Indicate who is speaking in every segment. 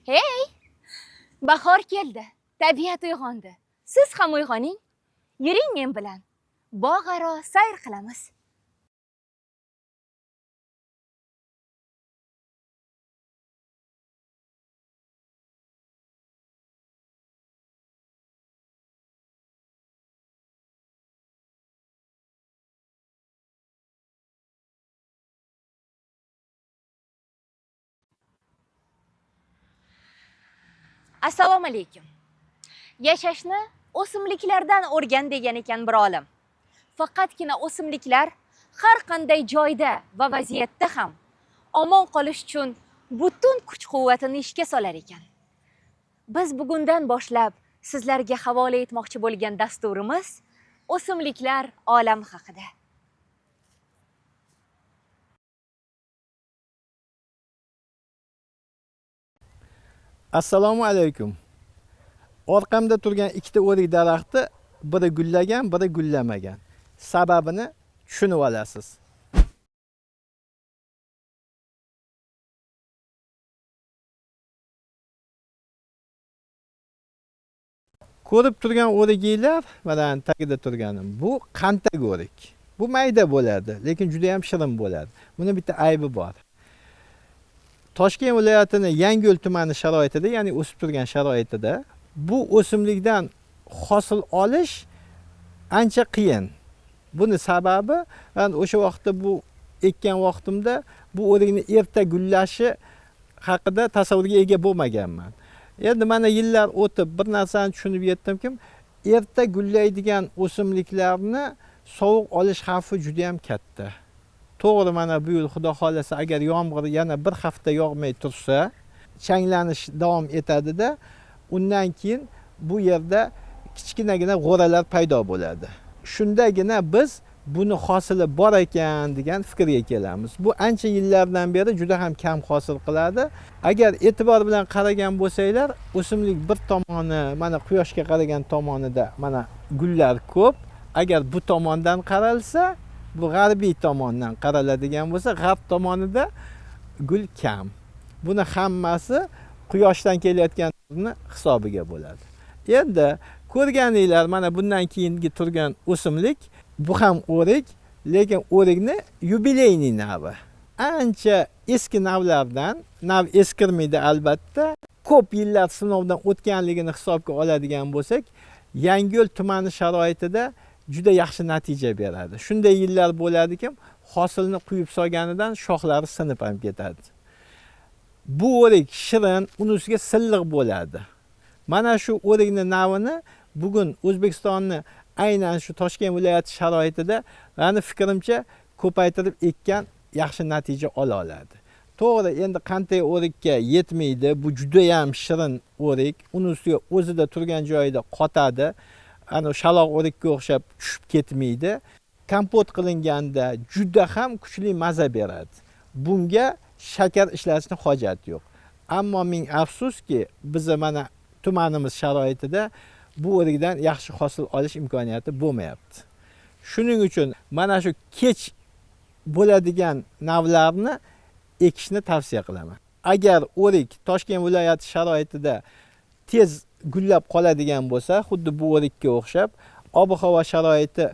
Speaker 1: Hey! Bahor keldi. Tabiat uyg'ondi. Siz ham uyg'oning. Yuring men bilan. Bog' aro sayr qilamiz. Assalomu alaykum. Yashashni o'simliklardan o'rgan degan ekan bir olim. Faqatgina o'simliklar har qanday joyda va vaziyatda ham omon qolish uchun butun kuch-quvvatini ishga solar ekan. Biz bugundan boshlab sizlarga havola etmoqchi bo'lgan dasturimiz o'simliklar olami haqida.
Speaker 2: Assalomu alaykum. Orqamda turgan ikkita o'rik daraxti biri gullagan, biri gullamagan. Sababini tushunib olasiz. Ko'rib turgan o'riginglar, mana tagida turganim, bu qantak o'rik. Bu mayda bo'ladi, lekin juda ham shirin bo'ladi. Buni bitta aybi bor. Toshkent viloyatining Yangiyo'l tumani sharoitida, ya'ni o'sib turgan sharoitida bu o'simlikdan hosil olish ancha qiyin. Buni sababi, men o'sha vaqtda bu ekkan vaqtimda bu o'rikni erta gullashi haqida tasavvurga ega bo'lmaganman. Endi mana yillar o'tib bir narsani tushunib yetdimki, erta gullaydigan o'simliklarni sovuq olish xavfi juda ham katta. To'g'ri, mana bu yil Xudo xolasa agar yomg'ir yana bir hafta yog'may tursa, changlanish davom etadi-da, undan keyin bu yerda kichkinagina g'o'ralar paydo bo'ladi. Shundagina biz buni hosili bor ekan degan fikrga kelamiz. Bu ancha yillardan beri juda ham kam hosil qiladi. Agar e'tibor bilan qaragan bo'lsanglar, o'simlik bir tomoni mana quyoshga qaragan tomonida mana gullar ko'p. Agar bu tomondan qaralsa, bu g'arbiy tomondan qaraladigan bo'lsa, g'arb tomonida gul kam. Buni hammasi quyoshdan kelayotgan nurni hisobiga bo'ladi. Endi ko'rganinglar mana bundan keyingi turgan o'simlik, bu ham o'rik, lekin o'rikni yubileyniy navi. Ancha eski navlardan, nav eskirmaydi albatta, ko'p yillar sinovdan o'tganligini hisobga oladigan bo'lsak, Yangiyo'l tumani sharoitida juda yaxshi natija beradi. Shunday yillar bo'ladiki, hosilni quyib solganidan shoxlari sinib ham ketadi. Bu o'rik shirin, uni ustiga silliq bo'ladi. Mana shu o'rikni navini bugun O'zbekistonni aynan shu Toshkent viloyati sharoitida, meni fikrimcha, ko'paytirib ekkan yaxshi natija ola oladi. To'g'ri, endi qanday o'rikka yetmaydi, bu juda ham shirin o'rik, uni ustiga o'zida turgan joyida qotadi. Ana shaloq o'rikka o'xshab tushib ketmaydi. Kompot qilinganda juda ham kuchli maza beradi. Bunga shakar ishlashni hojati yo'q. Ammo ming afsuski, biz mana tumanimiz sharoitida bu o'rikdan yaxshi hosil olish imkoniyati bo'lmayapti. Shuning uchun mana shu kech bo'ladigan navlarni ekishni tavsiya qilaman. Agar o'rik Toshkent viloyati sharoitida tez gullab qoladigan bo'lsa, xuddi bu o'rikka o'xshab, ob-havo sharoiti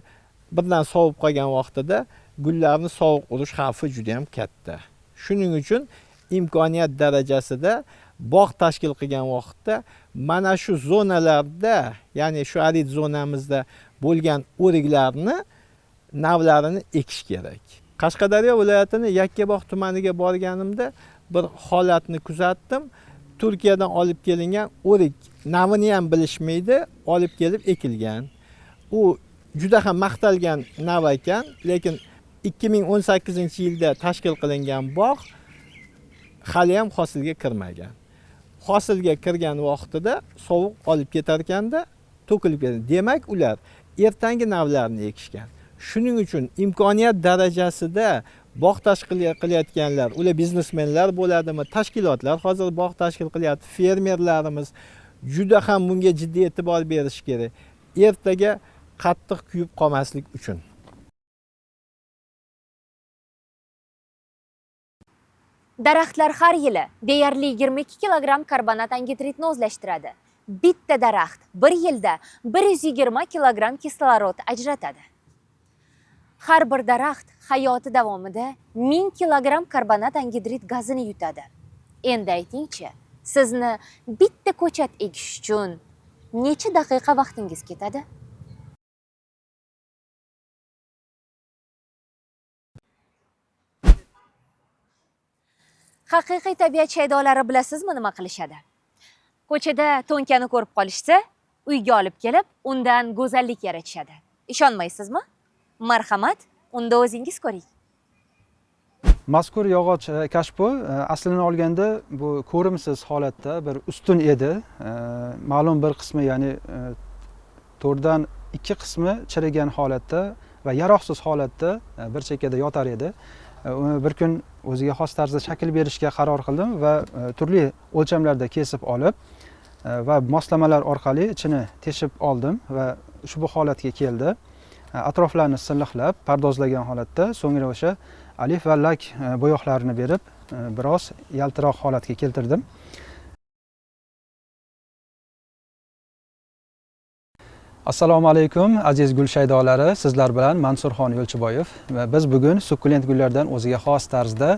Speaker 2: birdan sovib qolgan vaqtida gullarni sovuq urish xavfi juda ham katta. Shuning uchun imkoniyat darajasida bog' tashkil qilgan vaqtda mana shu zonalarda, ya'ni shu arid zonamizda bo'lgan o'riklarni navlarini ekish kerak. Qashqadaryo viloyatining Yakkabog' tumaniga borganimda bir holatni kuzatdim. Turkiyadan olib kelingan o'rik navini ham bilishmaydi, olib kelib ekilgan. U juda ham maqtalgan nav ekan, lekin 2018-yilda tashkil qilingan bog' hali ham hosilga kirmagan. Hosilga kirgan vaqtida sovuq olib ketarkanda to'kilib ketadi. Demak, ular ertangi navlarni ekishgan. Shuning uchun imkoniyat darajasida bog' tashkil qilayotganlar, ular biznesmenlar bo'ladimi, tashkilotlar hozir bog' tashkil qilyapti, fermerlarimiz juda ham bunga jiddiy e'tibor berish kerak. Ertaga qattiq kuyib qolmaslik uchun.
Speaker 1: Daraxtlar har yili deyarli 22 kilogramm karbonat angidridni o'zlashtiradi. Bitta daraxt bir yilda 120 kilogramm kislorod ajratadi. Har bir daraxt hayoti davomida 1000 kilogramm karbonat angidrid gazini yutadi. Endi aytingchi, sizni bitta ko'chat ekish uchun necha daqiqa vaqtingiz ketadi? Haqiqiy tabiat shaydolari bilasizmi nima qilishadi? Ko'chada to'nkani ko'rib qolishsa, uyga olib kelib, undan go'zallik yaratishadi. Ishonmaysizmi? Marhamat, unda o'zingiz ko'ring.
Speaker 3: Mazkur yog'och kashpo aslini olganda bu ko'rimsiz holatda bir ustun edi. Ma'lum bir qismi, ya'ni to'rtdan ikki qismi chirigan holatda va yaroqsiz holatda bir chekkada yotar edi. Uni bir kun o'ziga xos tarzda shakl berishga qaror qildim va turli o'lchamlarda kesib olib va moslamalar orqali ichini teshib oldim va ushbu holatga keldi. Atroflarini silliqlab, pardozlagan holatda so'ngra o'sha alif va lak bo'yoqlarini berib, biroz yaltiroq holatga keltirdim. Assalomu alaykum aziz gul shaydolari, sizlar bilan Mansurxon Yo'lchiboyev va biz bugun sukkulent gullardan o'ziga xos tarzda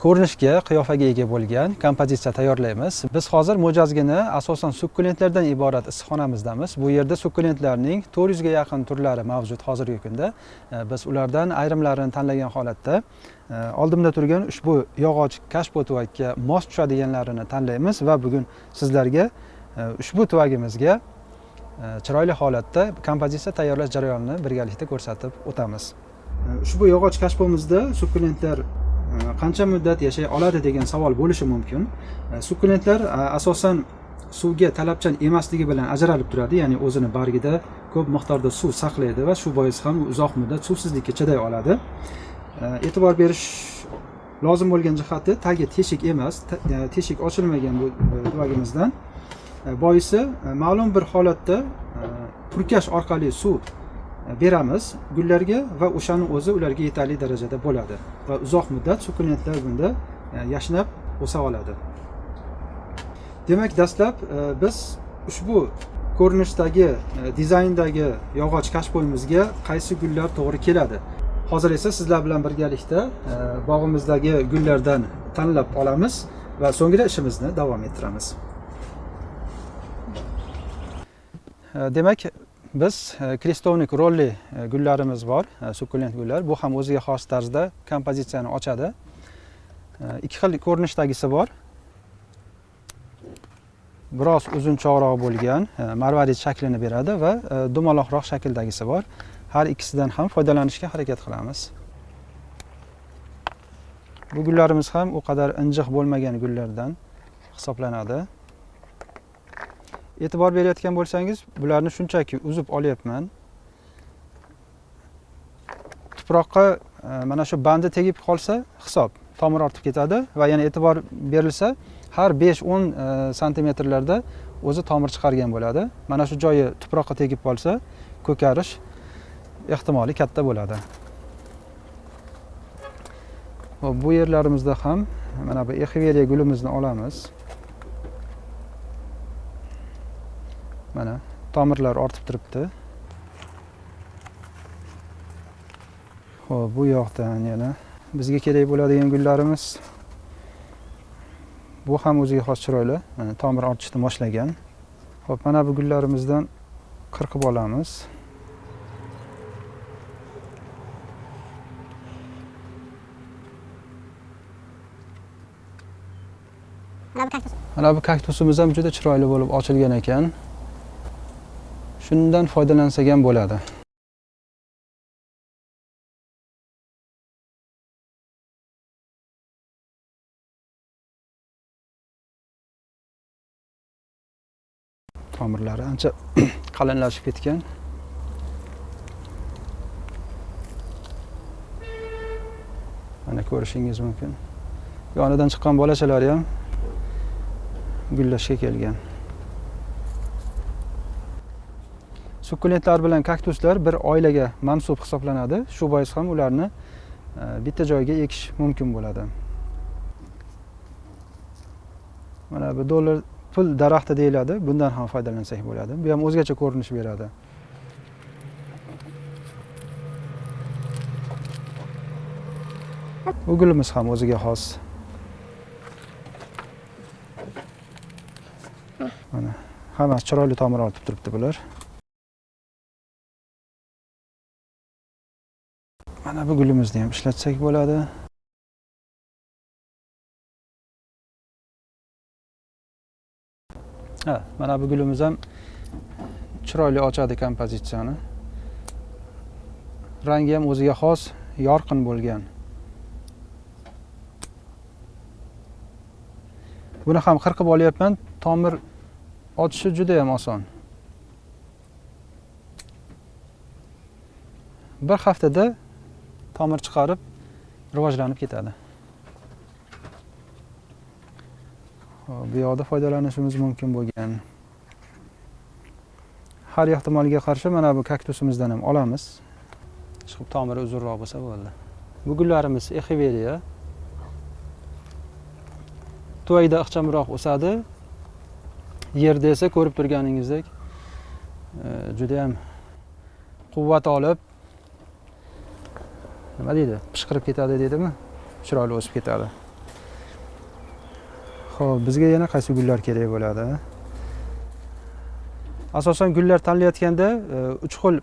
Speaker 3: ko'rinishga, qiyofaga ega bo'lgan kompozitsiya tayyorlaymiz. Biz hozir mo'jazgina asosan sukkulentlardan iborat issiqxonamizdamiz. Bu yerda sukkulentlarning 400 ga yaqin turlari mavjud hozirgi kunda. Biz ulardan ayrimlarini tanlagan holatda oldimda turgan ushbu yog'och kashpo tuvakka mos tushadiganlarini tanlaymiz va bugun sizlarga ushbu tuvagimizga chiroyli holatda kompozitsiya tayyorlash jarayonini birgalikda ko'rsatib o'tamiz. Ushbu yog'och kashpomizda sukkulentlar qancha muddat yashay oladi degan savol bo'lishi mumkin. Sukkulentlar asosan suvga talabchan emasligi bilan ajralib turadi, ya'ni o'zini bargida ko'p miqdorda suv saqlaydi va shu bois ham uzoq muddat suvsizlikka chiday oladi. E'tibor berish lozim bo'lgan jihati, tagi teshik emas, teshik ochilmagan bu tuvagimizdan. Boisi ma'lum bir holatda purkash orqali suv beramiz gullarga va o'shani o'zi ularga yetarli darajada bo'ladi va uzoq muddat sukkulentlar bunda yashnab o'sa oladi. Demak, dastlab biz ushbu ko'rinishdagi, dizayndagi yog'och kashpoyimizga qaysi gullar to'g'ri keladi? Hozir esa sizlar bilan birgalikda bog'imizdagi gullardan tanlab olamiz va so'ngra ishimizni davom ettiramiz. Demak, biz krestovnik rolli gullarimiz bor, sukkulent gullar. Bu ham o'ziga xos tarzda kompozitsiyani ochadi. Ikki xil ko'rinishdagisi bor. Biroz uzunchoqroq bo'lgan marvarid shaklini beradi va dumaloqroq shakldagisi bor. Har ikkisidan ham foydalanishga harakat qilamiz. Bu gullarimiz ham u qadar injiq bo'lmagan gullardan hisoblanadi. E'tibor berayotgan bo'lsangiz, bularni shunchaki uzib olyapman. Tuproqqa mana shu bandi tegib qolsa, hisob tomir ortib ketadi va yana e'tibor berilsa, har 5-10 santimetrlarda o'zi tomir chiqargan bo'ladi. Mana shu joyi tuproqqa tegib qolsa, ko'karish ehtimoli katta bo'ladi. Bu yerlarimizda ham mana bu exiveriya gulimizni olamiz. Mana tomirlar ortib turibdi. Xo'p, bu yoqdan yana bizga kerak bo'ladigan gullarimiz. Bu ham o'ziga xos chiroyli, mana tomir ortishni boshlagan. Xo'p, mana bu gullarimizdan qirqib olamiz. Mana bu kaktusimiz ham juda chiroyli bo'lib ochilgan ekan. Shundan foydalansak ham bo'ladi. Tomirlari ancha qalinlashib ketgan. Mana ko'rishingiz mumkin. Yonidan chiqqan bolachalari ham gullashga kelgan. Sukkulentlar bilan kaktuslar bir oilaga mansub hisoblanadi. Shu bois ham ularni bitta joyga ekish mumkin bo'ladi. Mana bu dollar pul daraxti deyiladi, bundan ham foydalansak bo'ladi. Bu ham o'zgacha ko'rinish beradi. Bu gulimiz ham o'ziga xos. Mana hammasi chiroyli tomir ortib turibdi bular. Mana bu gulimizni ham ishlatsak bo'ladi. Ha, mana bu gulimiz ham chiroyli ochadi kompozitsiyani. Rangi ham o'ziga xos, yorqin bo'lgan. Buni ham qirqib olyapman, tomir ochishi juda ham oson. Bir haftada tomir chiqarib rivojlanib ketadi. Xo'p, bu yoqda foydalanishimiz mumkin bo'lgan. Har ehtimolga qarshi mana bu kaktusimizdan ham olamiz. Chiqib tomiri uzunroq bo'lsa bo'ldi. Bu gullarimiz Echeveriya. Tuvakda ixchamroq o'sadi. Yerda esa ko'rib turganingizdek, juda ham quvvat olib, nima deydi, pishqirib ketadi deydimi? Chiroyli o'sib ketadi. Xo'p, bizga yana qaysi gullar kerak bo'ladi? Asosan gullar tanlayotganda uch xil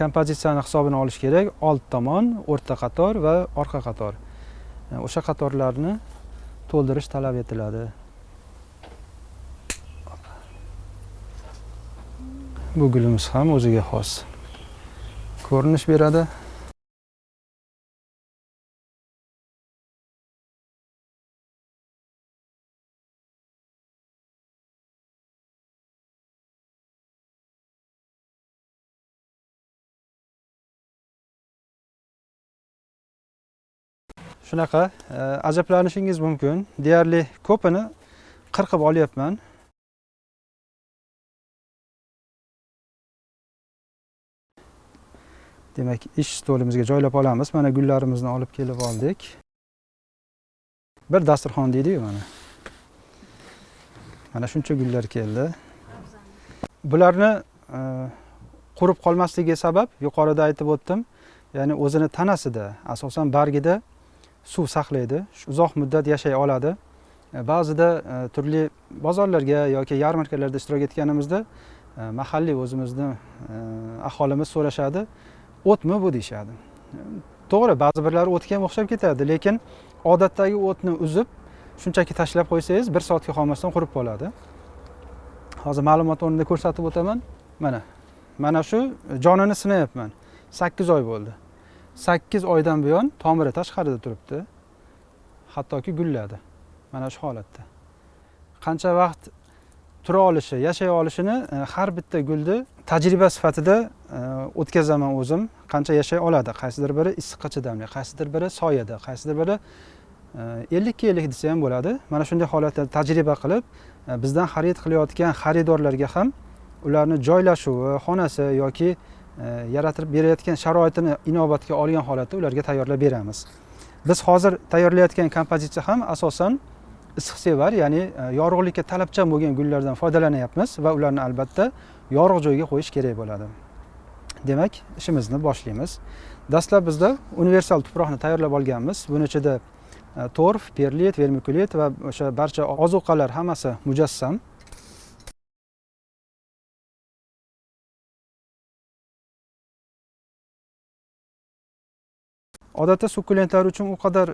Speaker 3: kompozitsiyani hisobini olish kerak. Old tomon, o'rta qator va orqa qator. O'sha qatorlarni to'ldirish talab etiladi. Bu gulimiz ham o'ziga xos ko'rinish beradi. Shunaqa ajablanishingiz mumkin. Deyarli ko'pini qirqib olyapman. Demak, ish stolimizga joylab olamiz. Mana gullarimizni olib kelib oldik. Bir dasturxon deydi-yu mana. Mana shuncha gullar keldi. Bularni qurib qolmasligi sabab yuqorida aytib o'tdim. Ya'ni o'zini tanasida, asosan bargida suv saqlaydi, uzoq muddat yashay oladi. Ba'zida turli bozorlarga yoki yarmarkalarda ishtirok etganimizda mahalliy o'zimizni aholimiz so'rashadi, o'tmi bu deyishadi. To'g'ri, ba'zi birlari o'tga ham o'xshab ketadi, lekin odatdagi o'tni uzib shunchaki tashlab qo'ysangiz bir soatga qolmasdan qurib qoladi. Hozir ma'lumot o'rnida ko'rsatib o'taman. Mana shu jonini sinayapman. 8 oy bo'ldi. 8 oydan buyon tomiri tashqarida turibdi. Hattoki gulladi. Mana shu holatda. Qancha vaqt tura olishi, yashay olishini har bitta gulni tajriba sifatida o'tkazaman o'zim. Qancha yashay oladi? Qaysidir biri issiqqa chidamli, qaysidir biri soyada, qaysidir biri 50-50 desa ham bo'ladi. Mana shunday holatlarda tajriba qilib, bizdan xarid qilayotgan xaridorlarga ham ularni joylashuvi, xonasi yoki yaratib berayotgan sharoitini inobatga olgan holatda ularga tayyorlab beramiz. Biz hozir tayyorlayotgan kompozitsiya ham asosan issiqsevar, ya'ni yorug'likka talabchan bo'lgan gullardan foydalanyapmiz va ularni albatta yorug' joyga qo'yish kerak bo'ladi. Demak, ishimizni boshlaymiz. Dastlab bizda universal tuproqni tayyorlab olganmiz. Buning ichida torf, perlit, vermikulit va o'sha barcha ozuqalar hammasi mujassam. Odatda sukkulentlar uchun u qadar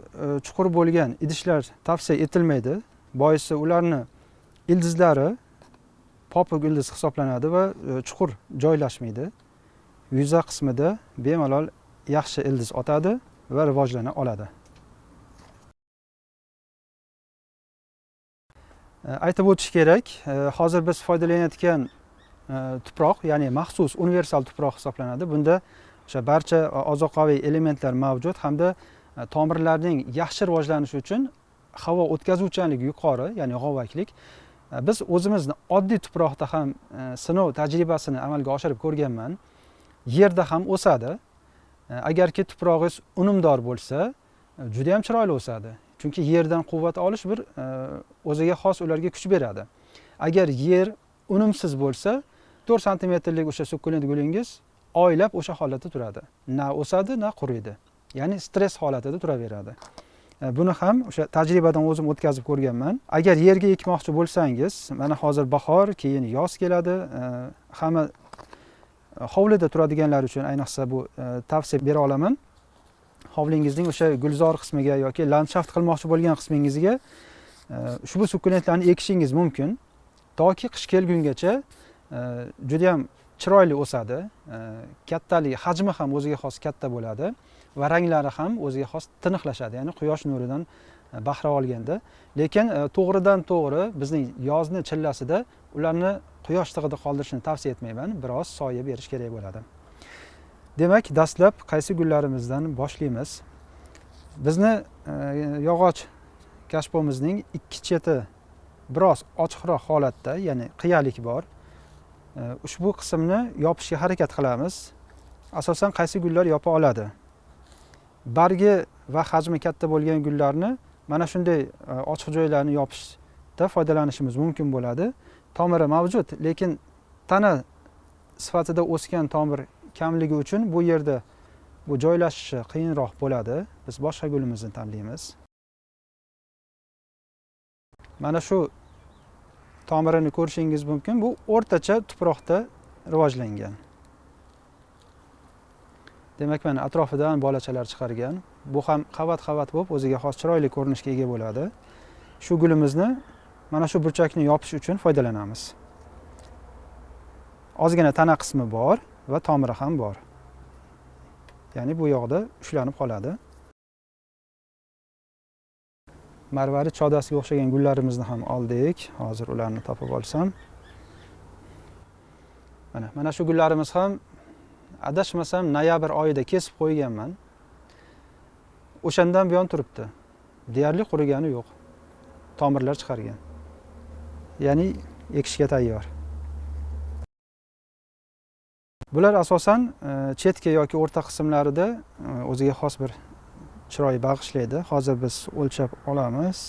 Speaker 3: chuqur bo'lgan idishlar tavsiya etilmaydi. Boisi ularni ildizlari popuk ildiz hisoblanadi va chuqur joylashmaydi. Yuza qismida bemalol yaxshi ildiz otadi va rivojlana oladi. Aytib o'tish kerak, hozir biz foydalanayotgan tuproq, ya'ni maxsus universal tuproq hisoblanadi. Bunda o'sha barcha ozuqaviy elementlar mavjud hamda tomirlarning yaxshi rivojlanishi uchun havo o'tkazuvchanligi yuqori, ya'ni g'ovaklik. Biz o'zimizni oddiy tuproqda ham sinov tajribasini amalga oshirib ko'rganman. Yerda ham o'sadi. Agarki tuprog'ingiz unumdor bo'lsa, juda ham chiroyli o'sadi. Chunki yerdan quvvat olish bir o'ziga xos ularga kuch beradi. Agar yer unumsiz bo'lsa, 4 santimetrlik o'sha sukkulent gulingiz oylab o'sha holatda turadi. Na o'sadi, na quriydi. Ya'ni stress holatida turaveradi. Buni ham o'sha tajribadan o'zim o'tkazib ko'rganman. Agar yerga ekmoqchi bo'lsangiz, mana hozir bahor, keyin yoz keladi. Hamma hovlida turadiganlar uchun ayniqsa bu tavsiya bera olaman. Hovlingizning o'sha gulzor qismiga yoki landshaft qilmoqchi bo'lgan qismingizga ushbu sukkulentlarni ekishingiz mumkin. Toki qish kelgungacha juda ham chiroyli o'sadi. Kattaligi, hajmi ham o'ziga xos katta bo'ladi va ranglari ham o'ziga xos tiniqlashadi, ya'ni quyosh nuridan bahra olganda. Lekin to'g'ridan to'g'ri bizning yozni chillasida ularni quyosh tig'ida qoldirishni tavsiya etmayman, biroz soya berish kerak bo'ladi. Demak, dastlab qaysi gullarimizdan boshlaymiz? Bizni yog'och kashpomizning ikki cheti biroz ochiqroq holatda, ya'ni qiyalik bor. Ushbu qismni yopishga harakat qilamiz. Asosan qaysi gullar yopa oladi? Bargi va hajmi katta bo'lgan gullarni mana shunday ochiq joylarni yopishda foydalanishimiz mumkin bo'ladi. Tomiri mavjud, lekin tana sifatida o'sgan tomir kamligi uchun bu yerda bu joylashishi qiyinroq bo'ladi. Biz boshqa gulimizni tanlaymiz. Mana shu tomirini ko'rishingiz mumkin. Bu o'rtacha tuproqda rivojlangan. Demak, mana atrofidan bolachalar chiqargan. Bu ham qavat-qavat bo'lib o'ziga xos chiroyli ko'rinishga ega bo'ladi. Shu gulimizni mana shu burchakni yopish uchun foydalanamiz. Ozgina tana qismi bor va tomiri ham bor. Ya'ni bu yoqda ushlanib qoladi. Marvarid chodasiga o'xshagan gullarimizni ham oldik. Hozir ularni topib olsam. Mana shu gullarimiz ham adashmasam noyabr oyida kesib qo'yganman. O'shandan buyon turibdi. Deyarli qurigani yo'q. Tomirlar chiqargan. Ya'ni ekishga tayyor. Bular asosan chetki yoki o'rta qismlarida o'ziga xos bir chiroy bag'ishlaydi. Hozir biz o'lchab olamiz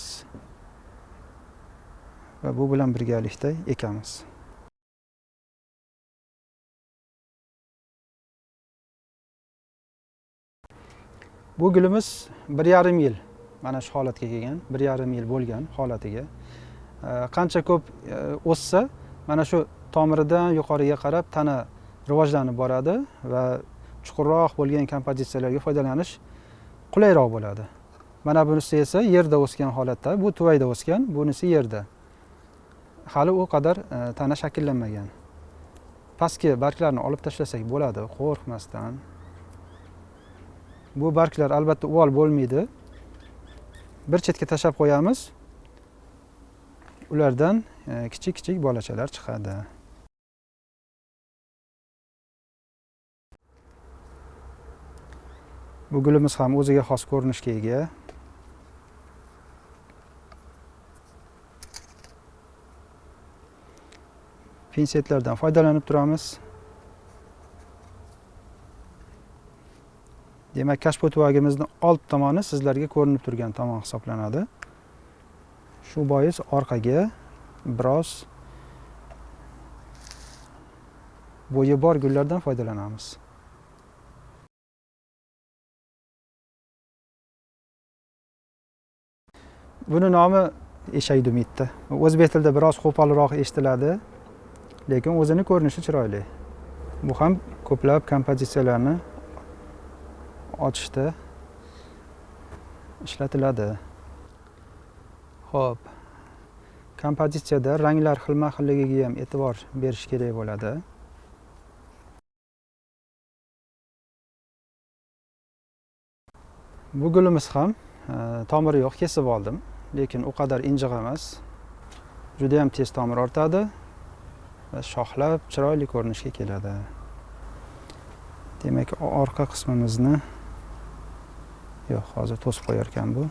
Speaker 3: va bu bilan birgalikda ekamiz. Bu gulimiz 1,5 yil mana shu holatga kelgan, 1,5 yil bo'lgan holatiga. Qancha ko'p o'ssa, mana shu tomiridan yuqoriga qarab tana rivojlanib boradi va chuqurroq bo'lgan kompozitsiyalarga foydalanish qulayroq bo'ladi. Mana bunisi esa yerda o'sgan holatda, bu tuvayda o'sgan, bunisi yerda. Hali u qadar tana shakllanmagan. Pastki barglarni olib tashlasak bo'ladi, qo'rqmasdan. Bu barglar albatta uvol bo'lmaydi. Bir chetga tashlab qo'yamiz. Ulardan kichik-kichik bolachalar chiqadi. Bu gulimiz ham o'ziga xos ko'rinishga ega. Pinsetlardan foydalanib turamiz. Demak, kashpo tuvagimizning old tomoni sizlarga ko'rinib turgan tomon hisoblanadi. Shu bois orqaga biroz bo'yi bor gullardan foydalanamiz. Buni nomi eshakdumitda. O'zbek tilida biroz qo'polroq eshitiladi, lekin o'zini ko'rinishi chiroyli. Bu ham ko'plab kompozitsiyalarni ochishda ishlatiladi. Xo'p, kompozitsiyada ranglar xilma-xilligiga ham e'tibor berish kerak bo'ladi. Bu gulimiz ham tomiri yo'q, kesib oldim, lekin u qadar injiq emas. Juda ham tez tomir ortadi va shoxlab chiroyli ko'rinishga keladi. Demak, orqa qismimizni yo'q, hozir to'sib qo'yar ekan bu.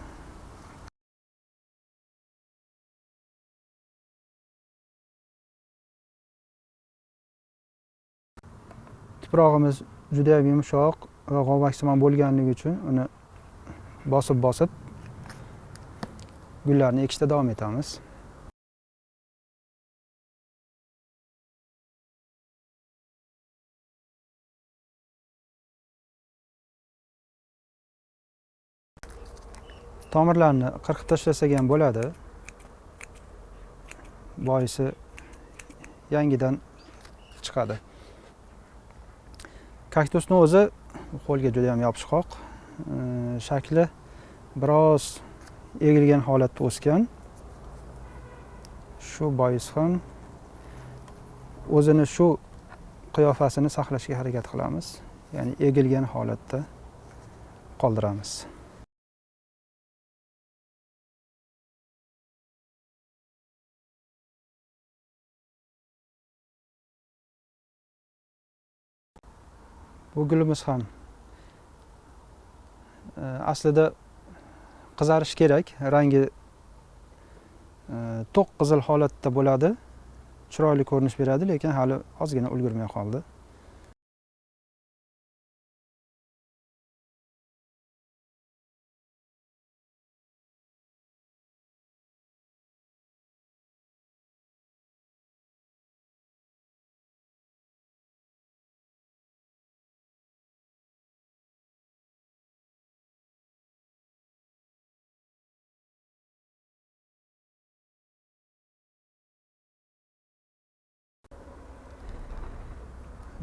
Speaker 3: Tuprog'imiz juda ham yumshoq va g'ovaksimon bo'lganligi uchun uni bosib-bosib Gullarni ekishda davom etamiz. Tomirlarni qirqib tashlasak ham bo'ladi. Boisi yangidan chiqadi. Kaktusni o'zi qo'lga juda ham yopishqoq, shakli biroz egilgan holatda o'sgan. Shu bois ham o'zini shu qiyofasini saqlashga harakat qilamiz. Ya'ni egilgan holatda qoldiramiz. Bu gulimiz ham aslida qizarish kerak, rangi to'q qizil holatda bo'ladi, chiroyli ko'rinish beradi, lekin hali ozgina ulgurmay qoldi.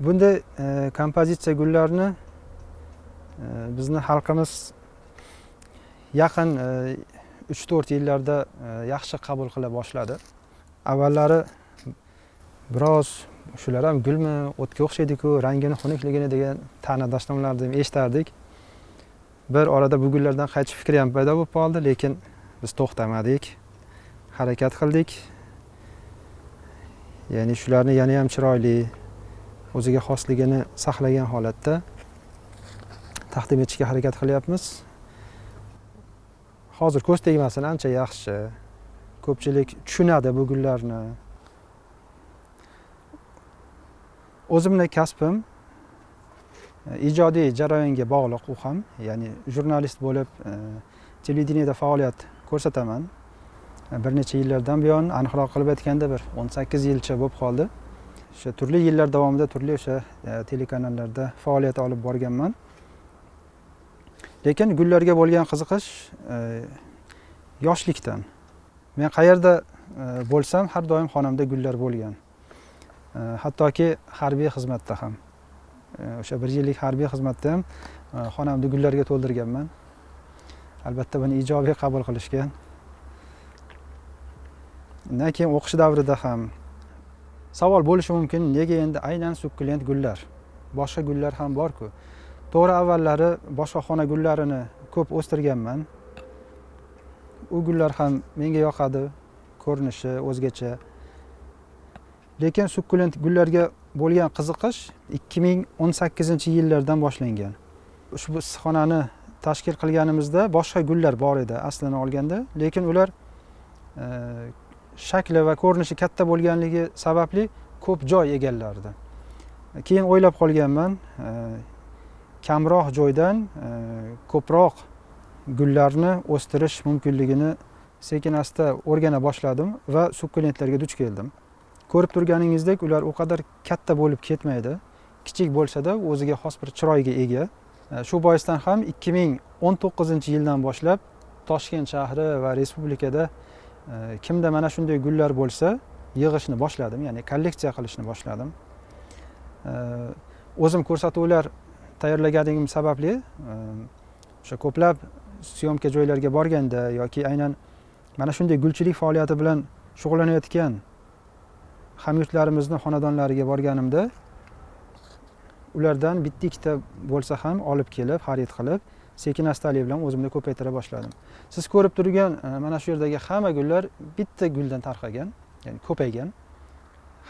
Speaker 3: Bunday kompozitsiya gullarni bizni xalqimiz yaqin 3-4 yillarda yaxshi qabul qila boshladi. Avvallari biroz shular ham gulmi, o'tga o'xshaydi-ku, rangini xunukligini degan ta'na dashnomlarni ham eshitardik. Bir orada bu gullardan qaytish fikri ham paydo bo'lib qoldi, lekin biz to'xtamadik, harakat qildik. Ya'ni shularni yana ham chiroyli, o'ziga xosligini saqlagan holatda taqdim etishga harakat qilyapmiz. Hozir ko'z tegmasin, ancha yaxshi. Ko'pchilik tushunadi bu gullarni. O'zimning kasbim ijodiy jarayonga bog'liq u ham, ya'ni jurnalist bo'lib televideniyada faoliyat ko'rsataman. Bir necha yillardan buyon, aniqroq qilib aytganda bir 18 yilcha bo'lib qoldi. O'sha turli yillar davomida turli o'sha telekanallarda faoliyat olib borganman. Lekin gullarga bo'lgan qiziqish yoshlikdan. Men qayerda bo'lsam har doim xonamda gullar bo'lgan. Hattoki harbiy xizmatda ham. O'sha bir yillik harbiy xizmatda ham xonamni gullarga to'ldirganman. Albatta buni ijobiy qabul qilishgan. Undan keyin o'qish davrida ham savol bo'lishi mumkin, nega endi aynan sukkulent gullar? Boshqa gullar ham bor-ku. To'g'ri, avvallari boshqa xona gullarini ko'p o'stirganman. U gullar ham menga yoqadi, ko'rinishi o'zgacha. Lekin sukkulent gullarga bo'lgan qiziqish 2018-yillardan boshlangan. Ushbu issiqxonani tashkil qilganimizda boshqa gullar bor edi aslini olganda, lekin ular shakli va ko'rinishi katta bo'lganligi sababli ko'p joy egallardi. Keyin o'ylab qolganman, kamroq joydan ko'proq gullarni o'stirish mumkinligini sekin asta o'rgana boshladim va sukkulentlarga duch keldim. Ko'rib turganingizdek, ular u qadar katta bo'lib ketmaydi. Kichik bo'lsa-da o'ziga xos bir chiroyga ega. Shu boisdan ham 2019-yildan boshlab Toshkent shahri va respublikada kimda mana shunday gullar bo'lsa, yig'ishni boshladim, ya'ni kolleksiya qilishni boshladim. O'zim ko'rsatuvlar tayyorlaganim sababli o'sha ko'plab syomka joylarga borganda yoki aynan mana shunday gulchilik faoliyati bilan shug'ullanayotgan hamyurtlarimizni xonadonlariga borganimda ulardan bitta ikkita bo'lsa ham olib kelib, xarid qilib, sekin astalik bilan o'zimda ko'paytira boshladim. Siz ko'rib turgan mana shu yerdagi hamma gullar bitta guldan tarqagan, ya'ni ko'paygan.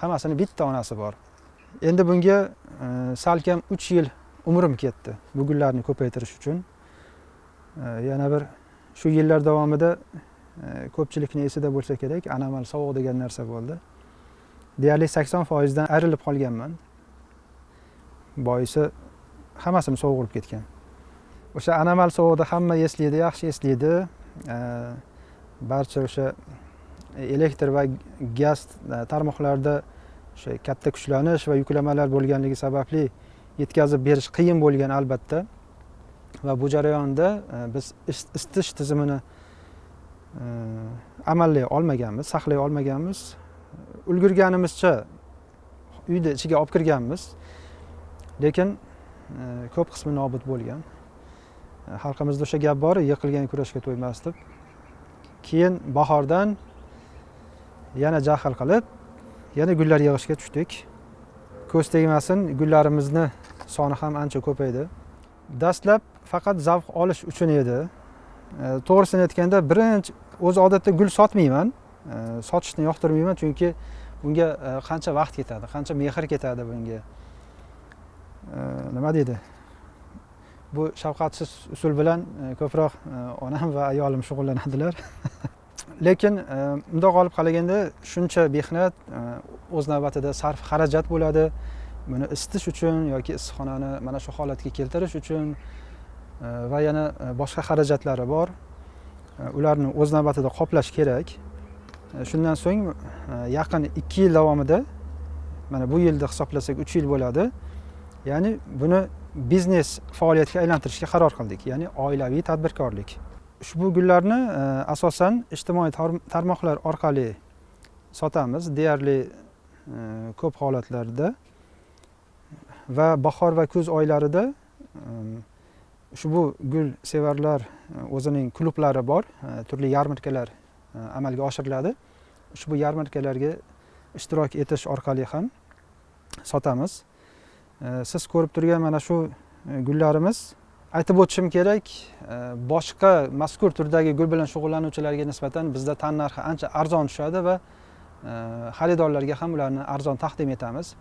Speaker 3: Hammasini bitta onasi bor. Endi bunga salkam 3 yil umrim ketdi bu gullarni ko'paytirish uchun. Yana bir shu yillar davomida ko'pchilikning esida bo'lsa kerak, anomal sovuq degan narsa bo'ldi. Deyarli 80% dan ayrilib qolganman. Boisi hammasini sovuq urib ketgan. O'sha anomal sovuqda hamma eslaydi, yaxshi eslaydi. Barcha o'sha elektr va gaz tarmoqlarida o'sha katta kuchlanish va yuklamalar bo'lganligi sababli yetkazib berish qiyin bo'lgan albatta. Va bu jarayonda biz isitish tizimini amallay olmaganmiz, saqlay olmaganmiz. Ulgurganimizcha uyni ichiga olib kirganmiz, lekin ko'p qismi nobud bo'lgan. Xalqimizda o'sha gap bor, yiqilgan kurashga to'ymas deb. Keyin bahordan yana jahl qilib, yana gullar yig'ishga tushdik. Ko'z tegmasin, gullarimizni soni ham ancha ko'paydi. Dastlab faqat zavq olish uchun edi. To'g'risini aytganda, birinchi o'zi odatda gul sotmayman. Sotishni yoqtirmayman, chunki bunga qancha vaqt ketadi, qancha mehr ketadi bunga. Nima deydi? Bu shafqatsiz usul bilan ko'proq onam va ayolim shug'ullanadilar. Lekin bundoq olib qaraganda shuncha mehnat o'z navbatida sarf xarajat bo'ladi. Buni isitish uchun yoki issiqxonani mana shu holatga keltirish uchun va yana boshqa xarajatlari bor. Ularni o'z navbatida qoplash kerak. Shundan so'ng yaqin 2 yil davomida, mana bu yilda hisoblasak 3 yil bo'ladi. Ya'ni buni biznes faoliyatga aylantirishga qaror qildik, ya'ni oilaviy tadbirkorlik. Ushbu gullarni asosan ijtimoiy tarmoqlar orqali sotamiz, deyarli ko'p holatlarda va bahor va kuz oylarida ushbu gul sevarlar o'zining klublari bor, turli yarmarkalar amalga oshiriladi. Ushbu yarmarkalarga ishtirok etish orqali ham sotamiz. Siz ko'rib turgan mana shu gullarimiz, aytib o'tishim kerak, boshqa mazkur turdagi gul bilan shug'ullanuvchilarga nisbatan bizda tan narxi ancha arzon tushadi va xaridorlarga ham ularni arzon taqdim etamiz.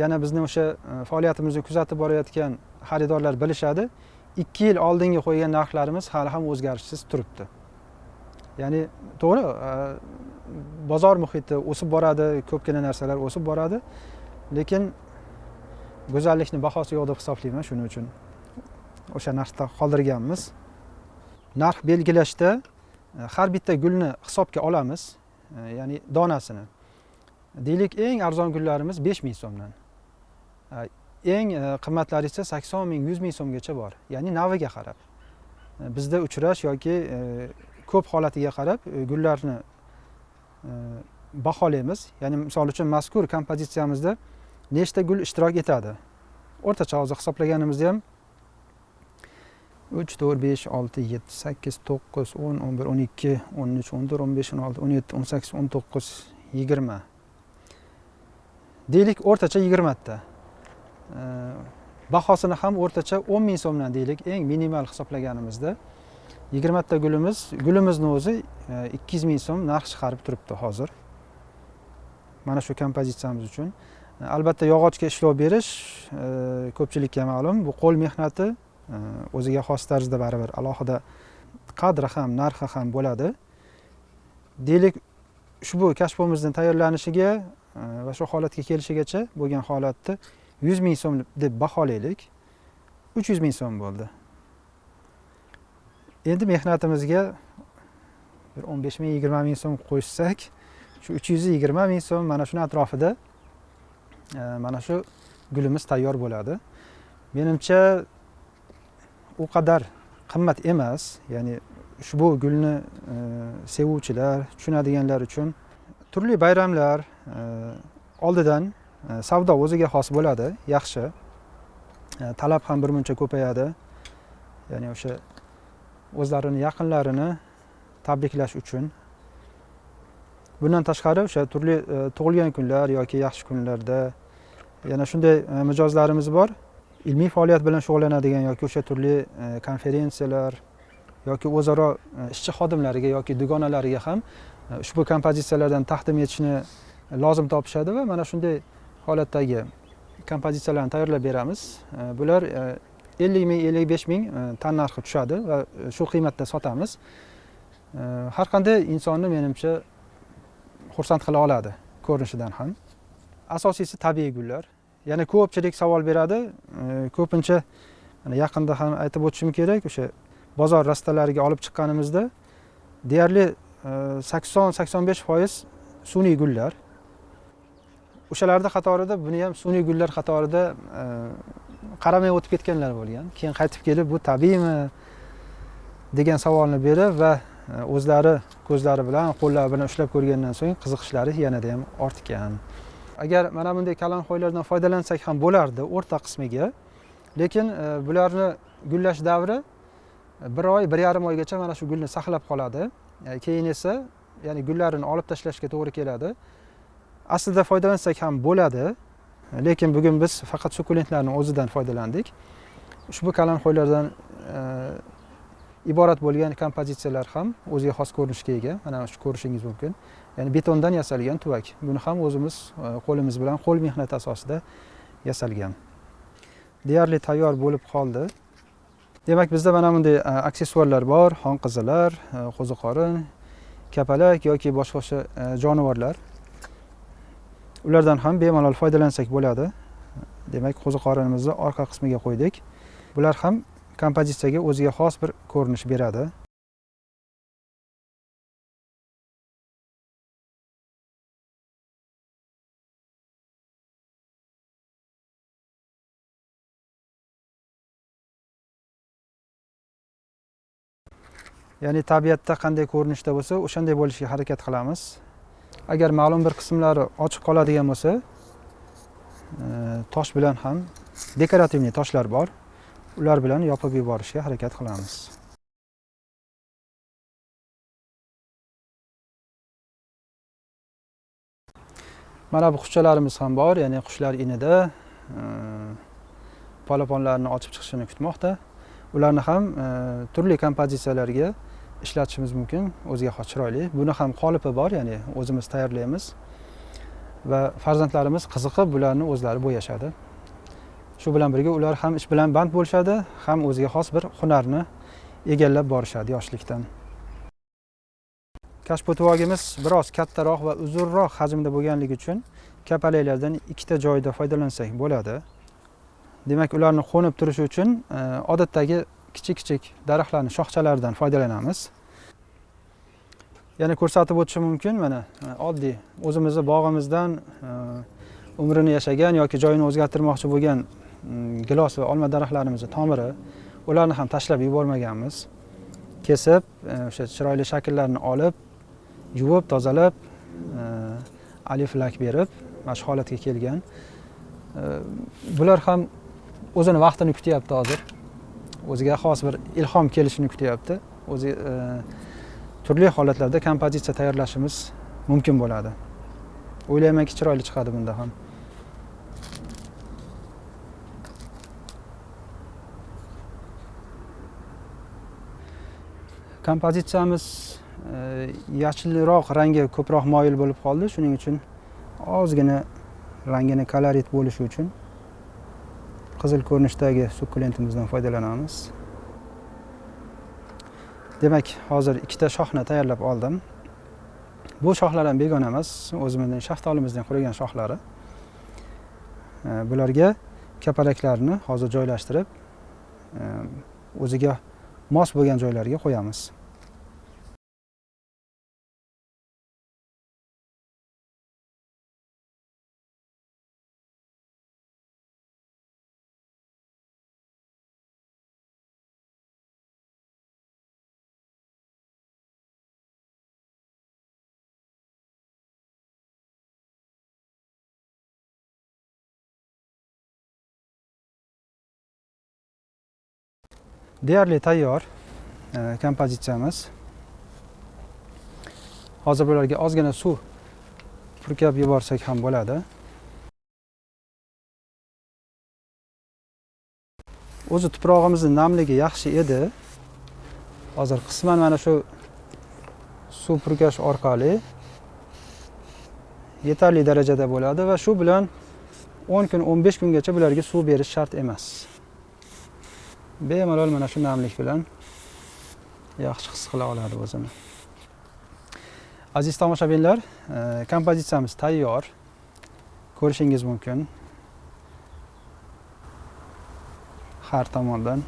Speaker 3: Yana bizni o'sha faoliyatimizni kuzatib borayotgan xaridorlar bilishadi, 2 yil oldingi qo'ygan narxlarimiz hali ham o'zgarishsiz turibdi. Ya'ni to'g'ri, bozor muhiti o'sib boradi, ko'pgina narsalar o'sib boradi, lekin go'zallikni bahosi yo'q deb hisoblayman, shuning uchun o'sha narxda qoldirganmiz. Narx belgilashda har bitta gulni hisobga olamiz, ya'ni donasini. Deylik, eng arzon gullarimiz 5000 so'mdan. Eng qimmatlari esa 80 ming, 100 ming so'mgacha bor, ya'ni naviga qarab. Bizda uchrash yoki ko'p holatiga qarab gullarni baholaymiz. Ya'ni misol uchun mazkur kompozitsiyamizda nechta gul ishtirok etadi? O'rtacha hozir hisoblaganimizda ham 3, 4, 5, 6, 7, 8, 9, 10, 11, 12, 13, 14, 15, 16, 17, 18, 19, 20. Deylik o'rtacha 20 ta. Bahosini ham o'rtacha 10 ming so'mdan deylik, eng minimal hisoblaganimizda 20 ta gulimizni o'zi 200 ming so'm narx chiqarib turibdi hozir. Mana shu kompozitsiyamiz uchun. Albatta yog'ochga ishlov berish ko'pchilikka ma'lum, bu qo'l mehnati, o'ziga xos tarzda baribir alohida qadri ham, narxi ham bo'ladi. Deylik, ushbu kashfimizni tayyorlanishiga va shu holatga kelishigacha bo'lgan holatni 100 ming so'm deb baholaylik. 300 ming so'm bo'ldi. Endi mehnatimizga bir 15 ming, 20 ming so'm qo'shsak, shu 320 ming so'm mana shuni atrofida mana shu gulimiz tayyor bo'ladi. Menimcha u qadar qimmat emas, ya'ni ushbu gulni sevuvchilar, tushunadiganlar uchun turli bayramlar oldidan savdo o'ziga xos bo'ladi, yaxshi. Talab ham birmuncha ko'payadi. Ya'ni o'sha o'zlarini yaqinlarini tabriklash uchun. Bundan tashqari o'sha turli tug'ilgan kunlar yoki yaxshi kunlarda yana shunday mijozlarimiz bor. Ilmiy faoliyat bilan shug'ullanadigan yoki o'sha turli konferensiyalar yoki o'zaro ishchi xodimlariga yoki dugonalariga ham ushbu kompozitsiyalardan taqdim etishni lozim topishadi va mana shunday holatdagi kompozitsiyalarni tayyorlab beramiz. Bular 50 ming, 55 ming tan narxi tushadi va shu qiymatda sotamiz. Har qanday insonni menimcha xursand qila oladi ko'rinishidan ham. Asosiysi tabiiy gullar. Yana ko'pchilik savol beradi. Ko'pincha mana yaqinda ham aytib o'tishim kerak, o'sha bozor rastalariga olib chiqqanimizda deyarli 80-85% sun'iy gullar. O'shalarda qatorida buni ham sun'iy gullar qatorida qaramay o'tib ketganlar bo'lgan. Keyin qaytib kelib bu tabiiymi degan savolni berib va o'zlari ko'zlari bilan, qo'llari bilan ushlab ko'rgandan so'ng qiziqishlari yanada ham ortgan. Agar mana bunday kalanxo'ylardan foydalansak ham bo'lardi o'rta qismiga, lekin bularni gullash davri 1 oy, 1,5 oygacha mana shu gulni saqlab qoladi. Keyin esa, ya'ni gullarini olib tashlashga to'g'ri keladi. Aslida foydalansak ham bo'ladi, lekin bugun biz faqat sukulentlarning o'zidan foydalandik. Ushbu kalanxo'ylardan iborat bo'lgan kompozitsiyalar ham o'ziga xos ko'rinishga ega. Mana shu ko'rishingiz mumkin. Ya'ni betondan yasalgan tuvak. Buni ham o'zimiz qo'limiz bilan, qo'l mehnati asosida yasalgan. Deyarli tayyor bo'lib qoldi. Demak, bizda mana bunday aksessuarlar bor, xonqizilar, qo'ziqorin, kapalak yoki boshqa jonivorlar. Ulardan ham bemalol foydalansak bo'ladi. Demak, qo'ziqorinimizni orqa qismiga qo'ydik. Bular ham kompozitsiyaga o'ziga xos bir ko'rinish beradi. Ya'ni tabiatda qanday ko'rinishda bo'lsa, o'shanday bo'lishiga harakat qilamiz. Agar ma'lum bir qismlari ochiq qoladigan bo'lsa, tosh bilan ham dekorativniy toshlar bor. Ular bilan yopib yuborishga harakat qilamiz. Mana bu qushchalarimiz ham bor, ya'ni qushlar inida polaponlarni ochib chiqishini kutmoqda. Ularni ham turli kompozitsiyalarga ishlatishimiz mumkin, o'ziga xos chiroyli. Buni ham qolipi bor, ya'ni o'zimiz tayyorlaymiz va farzandlarimiz qiziqib bularni o'zlari bo'yashadi. Shu bilan birga ular ham ish bilan band bo'lishadi, ham o'ziga xos bir hunarni egallab borishadi yoshlikdan. Kashpo tuvagimiz biroz kattaroq va uzunroq hajmda bo'lganligi uchun kapalaklardan ikkita joyda foydalansak bo'ladi. Demak, ularni qo'nib turishi uchun odatdagi kichik-kichik daraxtlarning shoxchalaridan foydalanamiz. Yana ko'rsatib o'tishim mumkin, mana oddiy o'zimizni bog'imizdan umrini yashagan yoki joyini o'zgartirmoqchi bo'lgan gilos va olma daraxtlarimizning tomiri, ularni ham tashlab yubormaganmiz. Kesib, o'sha chiroyli shakllarni olib, yuvib, tozalab, alif lak berib, mana shu holatga kelgan. Bular ham o'zini vaqtini kutyapti hozir. O'ziga xos bir ilhom kelishini kutyapti. O'zi turli holatlarda kompozitsiya tayyorlashimiz mumkin bo'ladi. O'ylaymanki, chiroyli chiqadi bunda ham. Kompozitsiyamiz yashilroq rangga ko'proq moyil bo'lib qoldi. Shuning uchun ozgina rangini kolorit bo'lishi uchun qizil ko'rinishdagi sukkulentimizdan foydalanamiz. Demak, hozir ikkita shoxni tayyorlab oldim. Bu shoxlar ham begona emas, o'zimizning shaftolimizdan qurigan shoxlari. Bularga kapalaklarni hozir joylashtirib, o'ziga mos bo'lgan joylarga qo'yamiz. Deyarli tayyor kompozitsiyamiz. Hozir bularga ozgina suv purkab yuborsak ham bo'ladi. O'zi tuprog'imizning namligi yaxshi edi. Hozir qisman mana shu suv purkash orqali yetarli darajada bo'ladi va shu bilan 10 kun, 15 kungacha bularga suv berish shart emas. Bemalol mana shu namlik bilan yaxshi his qila oladi o'zini. Aziz tomoshabinlar, kompozitsiyamiz tayyor. Ko'rishingiz mumkin. Har tomondan.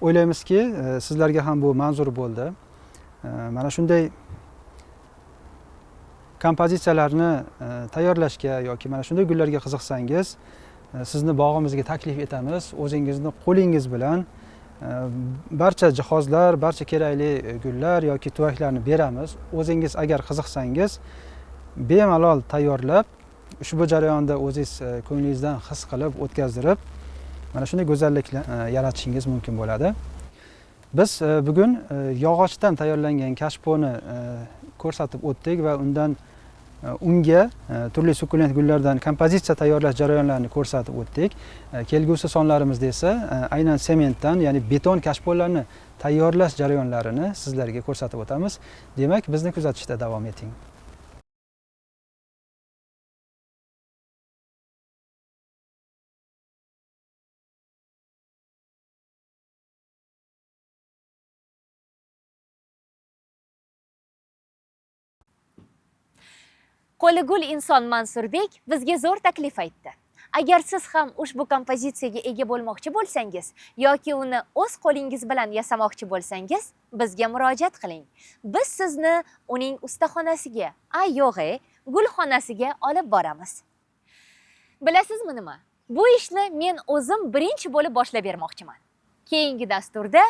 Speaker 3: O'ylaymizki, sizlarga ham bu manzur bo'ldi. Mana shunday kompozitsiyalarni tayyorlashga yoki mana shunday gullarga qiziqsangiz, sizni bog'imizga taklif etamiz. O'zingizni qo'lingiz bilan barcha jihozlar, barcha kerakli gullar yoki tuvaklarni beramiz. O'zingiz agar qiziqsangiz, bemalol tayyorlab, ushbu jarayonda o'zingiz ko'nglingizdan his qilib, o'tkazdirib, mana shunday go'zallikni yaratishingiz mumkin bo'ladi. Biz bugun yog'ochdan tayyorlangan kashponi ko'rsatib o'tdik va unga turli sukulent gullardan kompozitsiya tayyorlash jarayonlarini ko'rsatib o'tdik. Kelgusi sonlarimizda esa aynan sementdan, ya'ni beton kashpollarni tayyorlash jarayonlarini sizlarga ko'rsatib o'tamiz. Demak, bizni kuzatishda davom eting.
Speaker 1: Qo'li gul inson Mansurbek bizga zo'r taklif aytdi. Agar siz ham ushbu kompozitsiyaga ega bo'lmoqchi bo'lsangiz yoki uni o'z qo'lingiz bilan yasamoqchi bo'lsangiz, bizga murojaat qiling. Biz sizni uning ustaxonasiga, yo'g'e, gulxonasiga olib boramiz. Bilasizmi nima? Bu ishni men o'zim birinchi bo'lib boshlab bermoqchiman. Keyingi dasturda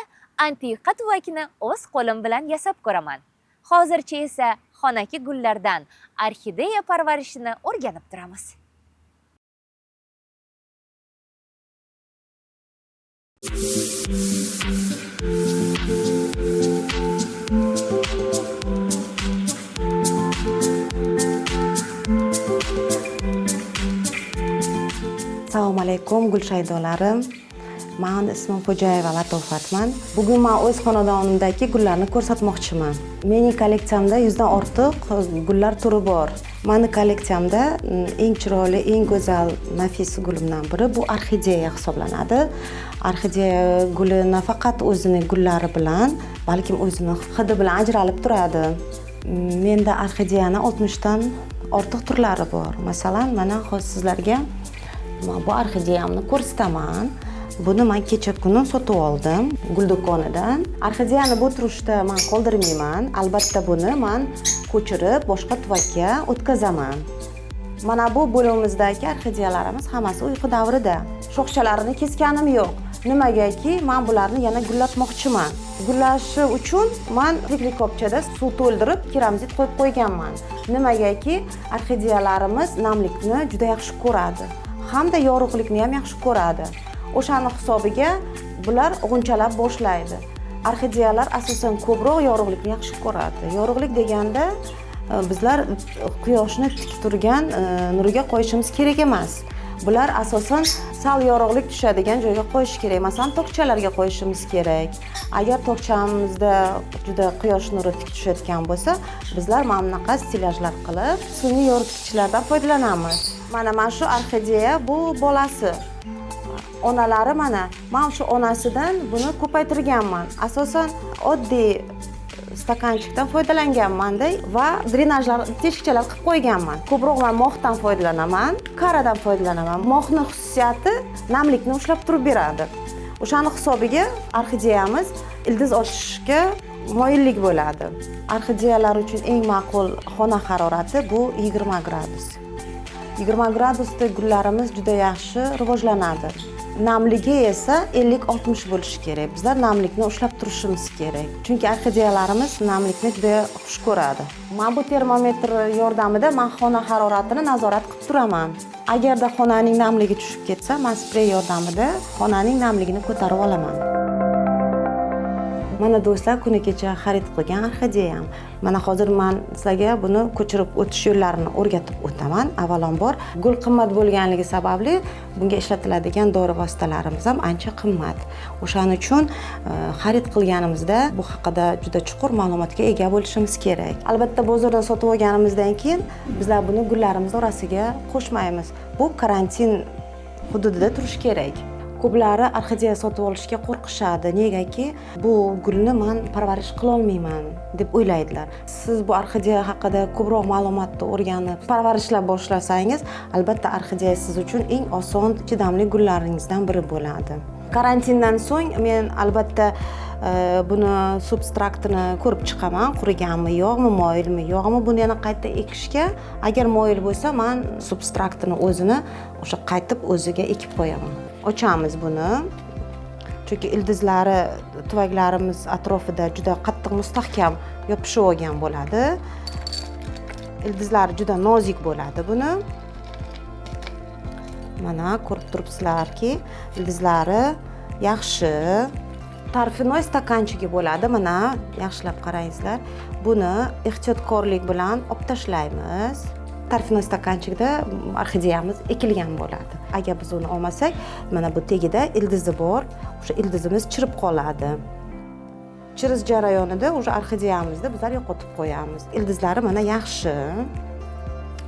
Speaker 1: antiqa tuvakni o'z qo'lim bilan yasab ko'raman. Hozircha esa xonaki gullardan orxideya parvarishini o'rganib turamiz.
Speaker 4: Assalomu alaykum gul shaydolarim. Mani ismim Xo'jayeva Latofatman. Bugun men o'z xonadonimdagi gullarni ko'rsatmoqchiman. Mening kolleksiyamda 100 dan ortiq gullar turi bor. Mani kolleksiyamda eng chiroyli, eng go'zal, nafis gulimdan biri bu orxideya hisoblanadi. Orxideya guli nafaqat o'zining gullari bilan, balkim o'zini hidi bilan ajralib turadi. Menda orxideyani 60 dan ortiq turlari bor. Masalan, mana hozir sizlarga bu orxideyamni ko'rsataman. Buni men kecha kuni sotib oldim gul do'konidan. Orxideyani bu turishda men qoldirmayman. Albatta buni men ko'chirib boshqa tuvakka o'tkazaman. Mana bu bo'limimizdagi orxideyalarimiz hammasi uyqu davrida. Shoxchalarini keskanim yo'q. Nimagaki men bularni yana gullatmoqchiman. Gullashi uchun men tiriklikopchada suv to'ldirib keramzit qo'yib qo'yganman. Nimagaki orxideyalarimiz namlikni juda yaxshi ko'radi. Hamda yorug'likni ham yaxshi ko'radi. O'shani hisobiga bular g'unchalab boshlaydi. Orxideyalar asosan ko'proq yorug'likni yaxshi ko'radi. Yorug'lik deganda bizlar quyoshni tik turgan nuriga qo'yishimiz kerak emas. Bular asosan sal yorug'lik tushadigan joyga qo'yish kerak. Masalan, tokchalarga qo'yishimiz kerak. Agar tokchamizda juda quyosh nuri tik tushayotgan bo'lsa, bizlar mana bunaqa stelajlar qilib, sun'iy yoritgichlardan foydalanamiz. Mana shu orxideya bu bolasi. Onalari mana, men shu onasidan buni ko'paytirganman. Asosan oddiy stakanchikdan foydalanganman-da va drenajlar, teshikchalar qilib qo'yganman. Ko'proq men moxdan foydalanaman, karadan foydalanaman. Moxning xususiyati namlikni ushlab turib beradi. O'shani hisobiga orxideyamiz ildiz ochishga moyillik bo'ladi. Orxideyalar uchun eng ma'qul xona harorati bu 20 gradus. 20 gradusda gullarimiz juda yaxshi rivojlanadi. Namligi esa 50-60 bo'lishi kerak. Bizlar namlikni ushlab turishimiz kerak. Chunki orxideyalarimiz namlikni juda xush ko'radi. Men bu termometr yordamida men xona haroratini nazorat qilib turaman. Agarda xonaning namligi tushib ketsa, men sprey yordamida xonaning namligini ko'tarib olaman. Mana do'stlar, kuni kecha xarid qilgan orxideyam. Mana hozir men sizlarga buni ko'chirib o'tish yo'llarini o'rgatib o'taman. Avvalambor, gul qimmat bo'lganligi sababli bunga ishlatiladigan dori vositalarimiz ham ancha qimmat. O'shaning uchun xarid qilganimizda bu haqida juda chuqur ma'lumotga ega bo'lishimiz kerak. Albatta, bozordan sotib olganimizdan keyin bizlar buni gullarimiz orasiga qo'shmaymiz. Bu karantin hududida turishi kerak. Ko'plari orxideya sotib olishga qo'rqishadi. Negaki bu gulni men parvarish qila olmayman deb o'ylaydilar. Siz bu orxideya haqida ko'proq ma'lumotni o'rganib, parvarishlab boshlasangiz, albatta orxideya siz uchun eng oson, chidamli gullaringizdan biri bo'ladi. Karantindan so'ng men albatta buni substraktini ko'rib chiqaman, quriganmi yo'qmi, moyilmi yo'qmi, buni yana qayta ekishga. Agar moyil bo'lsa, men substraktini o'zini o'sha qaytib o'ziga ekib qo'yaman. Ochamiz buni. Chunki ildizlari tuvaklarimiz atrofida juda qattiq mustahkam yopishib olgan bo'ladi. Ildizlari juda nozik bo'ladi buni. Mana ko'rib turibsizlarki, ildizlari yaxshi. Torfinoy stakanchigi bo'ladi. Mana yaxshilab qarangizlar. Buni ehtiyotkorlik bilan olib tashlaymiz. Torfinoy stakanchikda orxideyamiz ekilgan bo'ladi. Agar biz uni olmasak, mana bu tagida ildizi bor, o'sha ildizimiz chirib qoladi. Chirish jarayonida o'sha orxideyamizni bizlar yo'qotib qo'yamiz. Ildizlari mana yaxshi.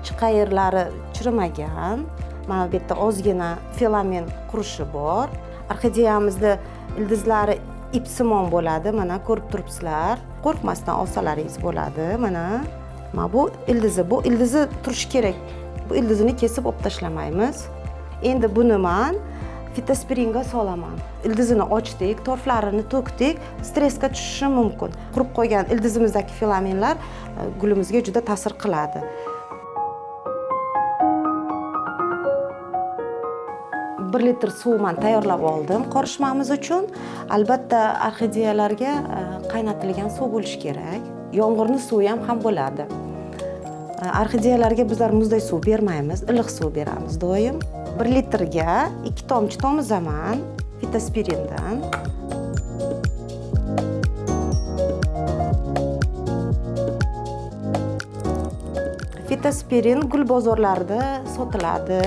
Speaker 4: Chiqa yerlari chirimagan. Mana bu yerda ozgina filament qurishi bor. Orxideyamizni ildizlari ipsimon bo'ladi. Mana ko'rib turibsizlar. Qo'rqmasdan olsalaringiz bo'ladi. Mana bu ildizi, bu ildizi turishi kerak. Bu ildizini kesib olib tashlamaymiz. Endi buni men fitospiringa solaman. Ildizini ochdik, torflarini to'kdik, stressga tushishi mumkin. Qurib qo'ygan ildizimizdagi filamentlar gulimizga juda ta'sir qiladi. 1 litr suv men tayyorlab oldim qorishmamiz uchun. Albatta orxideyalarga qaynatilgan suv bo'lishi kerak. Yomg'irning suvi ham bo'ladi. Orxideyalarga bizlar muzday suv bermaymiz, iliq suv beramiz doim. 1 litrga 2 tomchi tomizaman fitospirindan. Fitospirin gul bozorlarida sotiladi.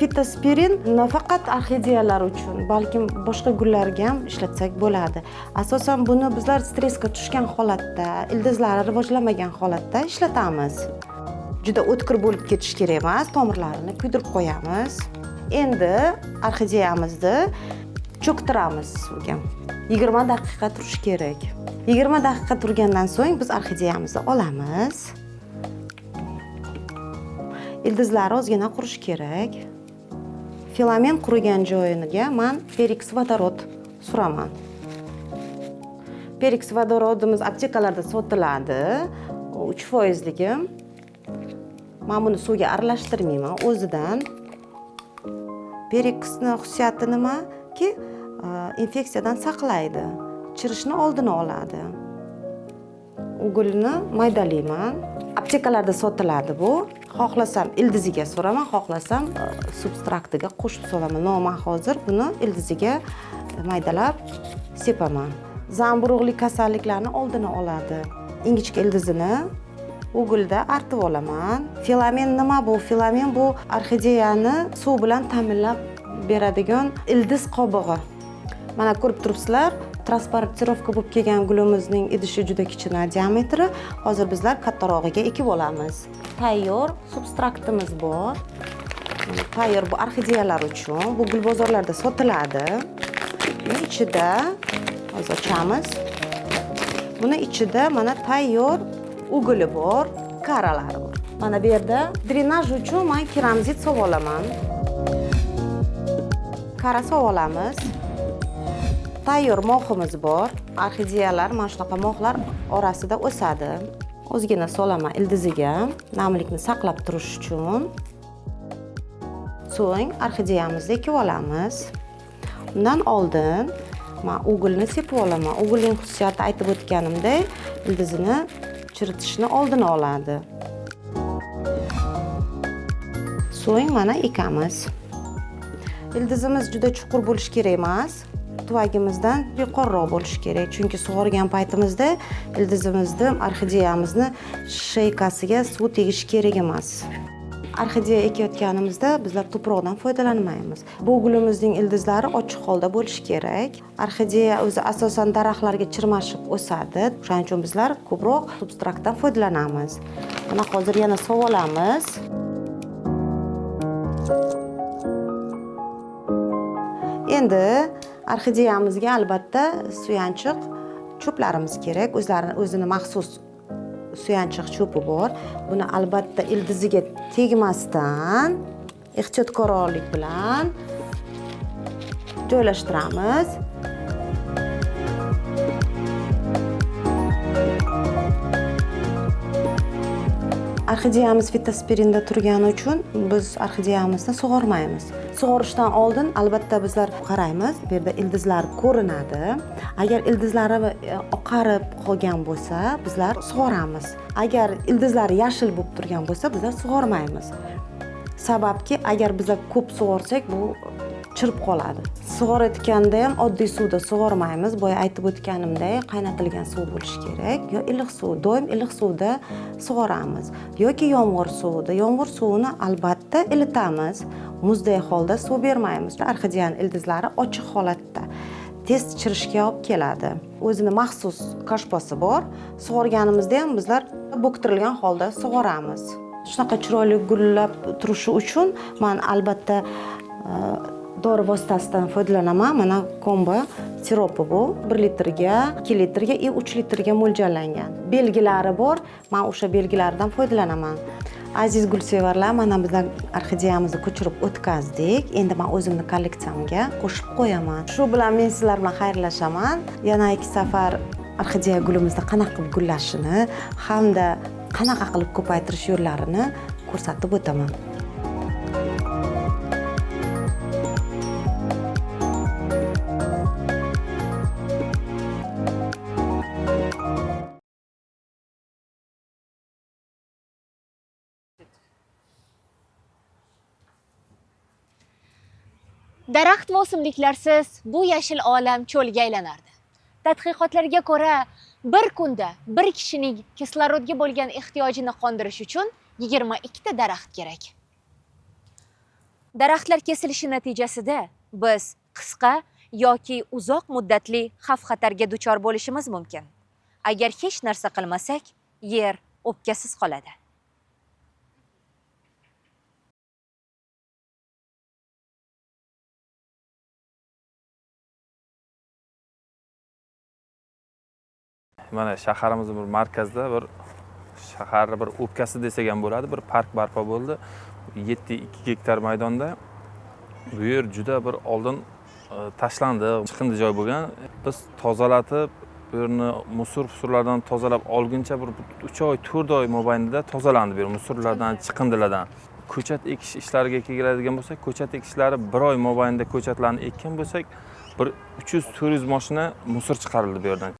Speaker 4: Fitospirin nafaqat orxideyalar uchun, balkim boshqa gullarga ham ishlatsak bo'ladi. Asosan buni bizlar stressga tushgan holatda, ildizlari rivojlanmagan holatda ishlatamiz. Juda o'tkir bo'lib ketishi kerak emas, tomirlarini kuydirib qo'yamiz. Endi orxideyamizni cho'ktiramiz suvga. 20 daqiqa turishi kerak. 20 daqiqa turgandan so'ng biz orxideyamizni olamiz. Ildizlari ozgina qurishi kerak. Filament qurigan joyiga men periks vodorod suraman. Periks vodorodimiz aptekalarda sotiladi, 3%ligi. Men buni suvga aralashtirmayman o'zidan. Periksni xususiyati nimaki, infeksiyadan saqlaydi, chirishni oldini oladi. Ugolni maydalayman. Aptekalarda sotiladi bu. Xohlasam ildiziga suraman, xohlasam substraktiga qo'shib solaman. No, men hozir buni ildiziga maydalab sepaman. Zamburug'li kasalliklarni oldini oladi. Ingichka ildizini ugolda artib olaman. Filament nima bu? Filament bu orxideyani suv bilan ta'minlab beradigan ildiz qobig'i. Mana ko'rib turibsizlar, transportirovka bo'lib kelgan gulimizning idishi juda kichkina diametri. Hozir bizlar kattarog'iga ekib olamiz. Tayyor substraktimiz bor. Tayyor bu orxideyalar uchun. Bu gul bozorlarda sotiladi. Buni ichida hozir ochamiz. Buni ichida mana tayyor ugoli bor, karalari bor. Mana bu yerda drenaj uchun men keramzit solib olaman. Kara solib olamiz. Tayyor moximiz bor. Orxideyalar mana shunaqa moxlar orasida o'sadi. Ozgina solaman ildiziga, namlikni saqlab turish uchun. So'ng orxideyamizni ekib olamiz. Undan oldin men ugolni sepib olaman. Ugolning xususiyati aytib o'tganimdek, ildizini chiritishni oldini oladi. So'ng mana ekamiz. Ildizimiz juda chuqur bo'lishi kerak emas. Tuvagimizdan yuqoriroq bo'lishi kerak, chunki sug'organ paytimizda ildizimizni, orxideyamizni sheykasiga suv tegishi kerak emas. Orxideya ekayotganimizda bizlar tuproqdan foydalanmaymiz. Bu gulimizning ildizlari ochiq holda bo'lishi kerak. Orxideya o'zi asosan daraxtlarga chirmashib o'sadi. Shuning uchun bizlar ko'proq substraktdan foydalanamiz. Mana hozir yana sovolamiz. Endi orxideyamizga albatta suyanchiq cho'plarimiz kerak. O'zini maxsus suyanchiq cho'pi bor. Buni albatta ildiziga tegmasdan ehtiyotkorlik bilan joylashtiramiz. Orxideyamiz fitospirinda turgani uchun biz orxideyamizni sug'ormaymiz. Sug'orishdan oldin albatta bizlar qaraymiz, bu yerda ildizlar ko'rinadi. Agar ildizlari oqarib qolgan bo'lsa, bizlar sug'oramiz. Agar ildizlari yashil bo'lib turgan bo'lsa, bizlar sug'ormaymiz. Sababki, agar bizlar ko'p sug'orsak, bu chirib qoladi. Sug'orayotganda ham oddiy suvda sug'ormaymiz. Boya aytib o'tganimdek, qaynatilgan suv bo'lishi kerak yo iliq suv. Doim iliq suvda sug'oramiz yoki yomg'ir suvida. Yomg'ir suvini albatta ilitamiz. Muzdek holda suv bermaymiz. Orxideyaning ildizlari ochiq holatda tez chirishga olib keladi. O'zini maxsus kashposi bor. Sug'organimizda ham bizlar bo'ktirilgan holda sug'oramiz. Shunaqa chiroyli gullab turishi uchun men albatta dori vositasidan foydalanaman. Mana kombo siropi bu 1 litrga, 2 litrga va 3 litrga mo'ljallangan. Belgilari bor, men o'sha belgilardan foydalanaman. Aziz gulsevarlar, mana bizlar orxideyamizni ko'chirib o'tkazdik. Endi men o'zimni kolleksiyamga qo'shib qo'yaman. Shu bilan men sizlar bilan xayrlashaman. Yana 2 safar orxideya gulimizni qanaqa qilib gullashini hamda qanaqa qilib ko'paytirish yo'llarini ko'rsatib o'taman.
Speaker 1: Daraxt va o'simliklarsiz bu yashil olam cho'lga aylanardi. Tadqiqotlarga ko'ra, bir kunda bir kishining kislorodga bo'lgan ehtiyojini qondirish uchun 22 ta daraxt kerak. Daraxtlar kesilishi natijasida biz qisqa yoki uzoq muddatli xavf-xatarga duchor bo'lishimiz mumkin. Agar hech narsa qilmasak, yer o'pkasiz qoladi.
Speaker 5: Mana shaharimizning bir markazida bir shaharning bir o'pkasi desak ham bo'ladi, bir park barpo bo'ldi. 7,2 gektar maydonda. Bu yer juda bir oldin tashlandi, chiqindi joy bo'lgan. Biz tozalatib, bu yerni musur-pusurlardan tozalab olguncha bir 3 oy, 4 oy mobaynida tozalandi bu yer musurlardan, chiqindilardan. Ko'chat ekish ishlariga keladigan bo'lsak, ko'chat ekishlari 1 oy mobaynida ko'chatlarni ekkan bo'lsak, bir 300-400 mashina musur chiqarildi bu yerdan.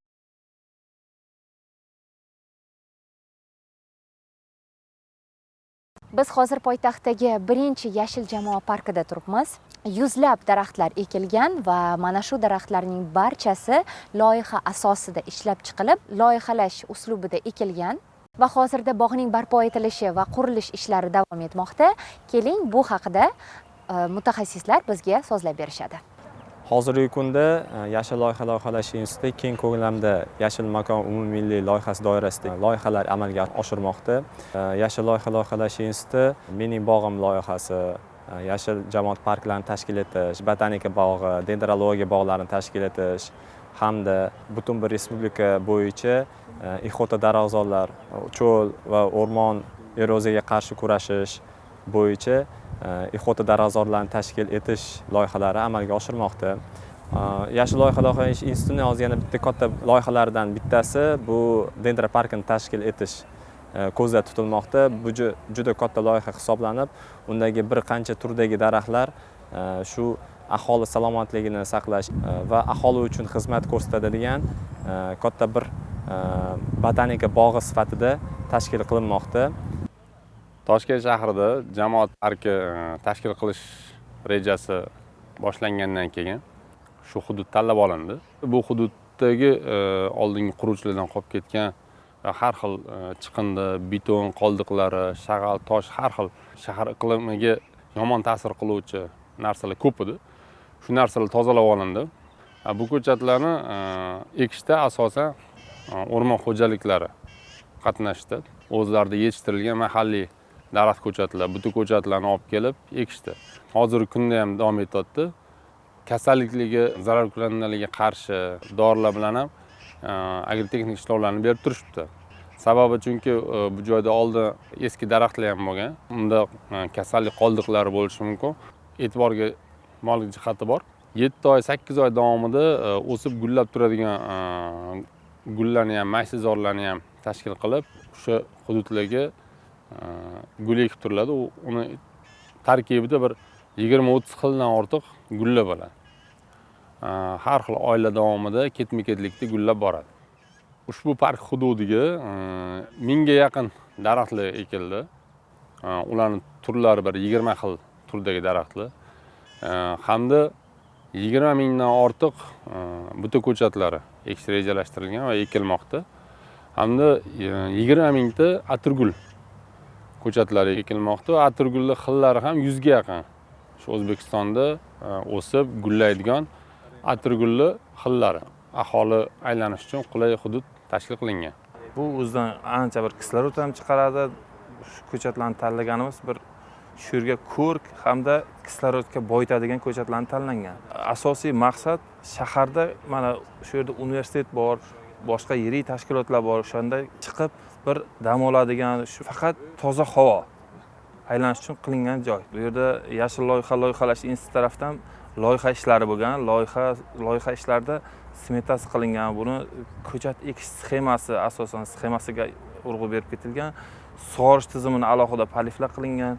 Speaker 1: Biz hozir poytaxtdagi birinchi yashil jamoa parkida turibmiz. Yuzlab daraxtlar ekilgan va mana shu daraxtlarning barchasi loyiha asosida ishlab chiqilib, loyihalash uslubida ekilgan va hozirda bog'ning barpo etilishi va qurilish ishlari davom etmoqda. Keling, bu haqida mutaxassislar bizga so'zlab berishadi.
Speaker 6: Hozirgi kunda Yashil loyiha loyihalash instituti keng ko'lamda Yashil makon umummilliy loyihasi doirasida loyihalar amalga oshirmoqda. Yashil loyiha loyihalash instituti Mening bog'im loyihasi, yashil jamoat parklarini tashkil etish, botanika bog'i, dendrologiya bog'larini tashkil etish hamda butun bir respublika bo'yicha ixota daraxtzorlar, cho'l va o'rmon eroziyaga qarshi kurashish bo'yicha ixota daraxtzorlarini tashkil etish loyihalari amalga oshirilmoqda. Yashil loyiha loyihalash institutining hozir yana bitta katta loyihalaridan bittasi bu dendroparkini tashkil etish ko'zda tutilmoqda. Bu juda katta loyiha hisoblanib, undagi bir qancha turdagi daraxtlar shu aholi salomatligini saqlash va aholi uchun xizmat ko'rsatadigan katta bir botanika bog'i sifatida tashkil qilinmoqda.
Speaker 7: Toshkent shahrida jamoat parki tashkil qilish rejasi boshlangandan keyin shu hudud tanlab olindi. Bu hududdagi oldingi quruvchilardan qolib ketgan har xil chiqindi, beton qoldiqlari, shag'al, tosh, har xil shahar iqlimiga yomon ta'sir qiluvchi narsalar ko'p edi. Shu narsalar tozalab olindi. Bu ko'chatlarni ekishda asosan o'rmon xo'jaliklari qatnashdi. O'zlarida yetishtirilgan mahalliy daraxt ko'chatlar, buta ko'chatlarni olib kelib ekishdi. Hozirgi kunda ham davom etyapti. Kasalliklarga, zararkunandalarga qarshi dorilar bilan ham agrotexnik ishlovlarni berib turishibdi. Sababi chunki bu joyda oldin eski daraxtlar ham bo'lgan. Unda kasallik qoldiqlari bo'lishi mumkin. E'tiborga molik jihati bor. 7 oy, 8 oy davomida o'sib gullab turadigan gullarni ham, maysazorlarni ham tashkil qilib, o'sha hududlarga gul ekib turiladi. Uni tarkibida bir 20-30 xildan ortiq gullar bo'ladi. Har xil oylar davomida ketma-ketlikda gullab boradi. Ushbu park hududiga 1000ga yaqin daraxtlar ekildi. Ularning turlari bir 20 xil turdagi daraxtlar. Hamda 20 mingdan ortiq buta ko'chatlari ekish rejalashtirilgan va ekilmoqda. Hamda 20 mingta atirgul ko'chatlari ekilmoqda va atirgullar xillari ham 100 ga yaqin. Shu O'zbekistonda o'sib gullaydigan atirgulli xillari aholi aylanish uchun qulay hudud tashkil qilingan.
Speaker 5: Bu o'zidan ancha bir kislorod ham chiqaradi. Shu ko'chatlarni tanlaganimiz bir shu yerga ko'rk hamda kislorodga boyitadigan ko'chatlarni tanlangan. Asosiy maqsad shaharda mana shu yerda universitet bor, boshqa yirik tashkilotlar bor, o'shanda chiqib bir dam oladigan shu faqat toza havo aylanish uchun qilingan joy. Bu yerda yashil loyiha loyihalash instituti tarafdan loyiha ishlari bo'lgan, loyiha ishlarida smetasi qilingan. Buni ko'chat ekish sxemasi, asosan sxemasiga urg'u berib ketilgan. Sug'orish tizimini alohida paliflar qilingan.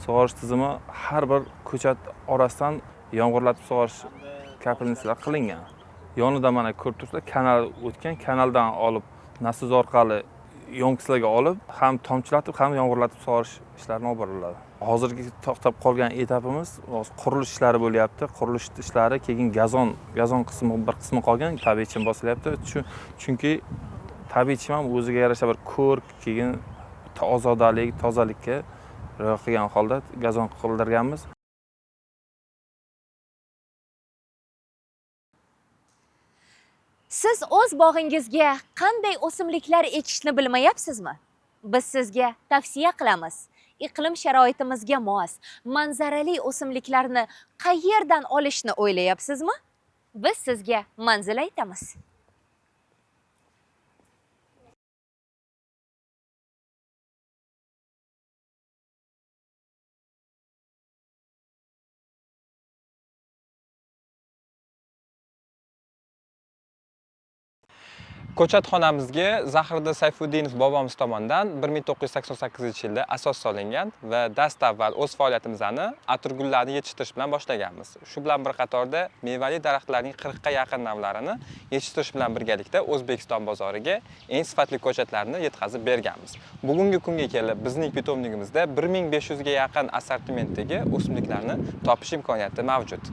Speaker 5: Sug'orish tizimi har bir ko'chat orasidan yomg'irlatib sug'orish kapelnitsalar qilingan. Yonida mana ko'rib turibsizlar, kanal o'tgan, kanaldan olib nasos orqali yonkislarga olib, ham tomchilatib, ham yomg'irlatib sug'orish ishlarini olib boriladi. Hozirgi to'xtab qolgan etapimiz hozir qurilish ishlari bo'lyapti. Qurilish ishlari, keyin gazon qismi bir qismi qolgan, tabiiy chim bosilyapti. Chunki tabiiy chim ham o'ziga yarasha bir ko'rk, keyin ozodalik, tozalikka rioya qilgan holda gazon qildirganmiz.
Speaker 1: Siz o'z bog'ingizga qanday o'simliklar ekishni bilmayapsizmi? Biz sizga tavsiya qilamiz. Iqlim sharoitimizga mos, manzarali o'simliklarni qayerdan olishni o'ylayapsizmi? Biz sizga manzil aytamiz.
Speaker 8: Ko'chatxonamizga Zahiriddin Sayfuddinov bobomiz tomonidan 1988-yilda asos solingan va dastavval o'z faoliyatimizni atirgullarni yetishtirish bilan boshlaganmiz. Shu bilan bir qatorda mevali daraxtlarning 40 ga yaqin navlarini yetishtirish bilan birgalikda O'zbekiston bozoriga eng sifatli ko'chatlarni yetkazib berganmiz. Bugungi kunga kelib bizning pitomnigimizda 1500 ga yaqin assortimentdagi o'simliklarni topish imkoniyati mavjud.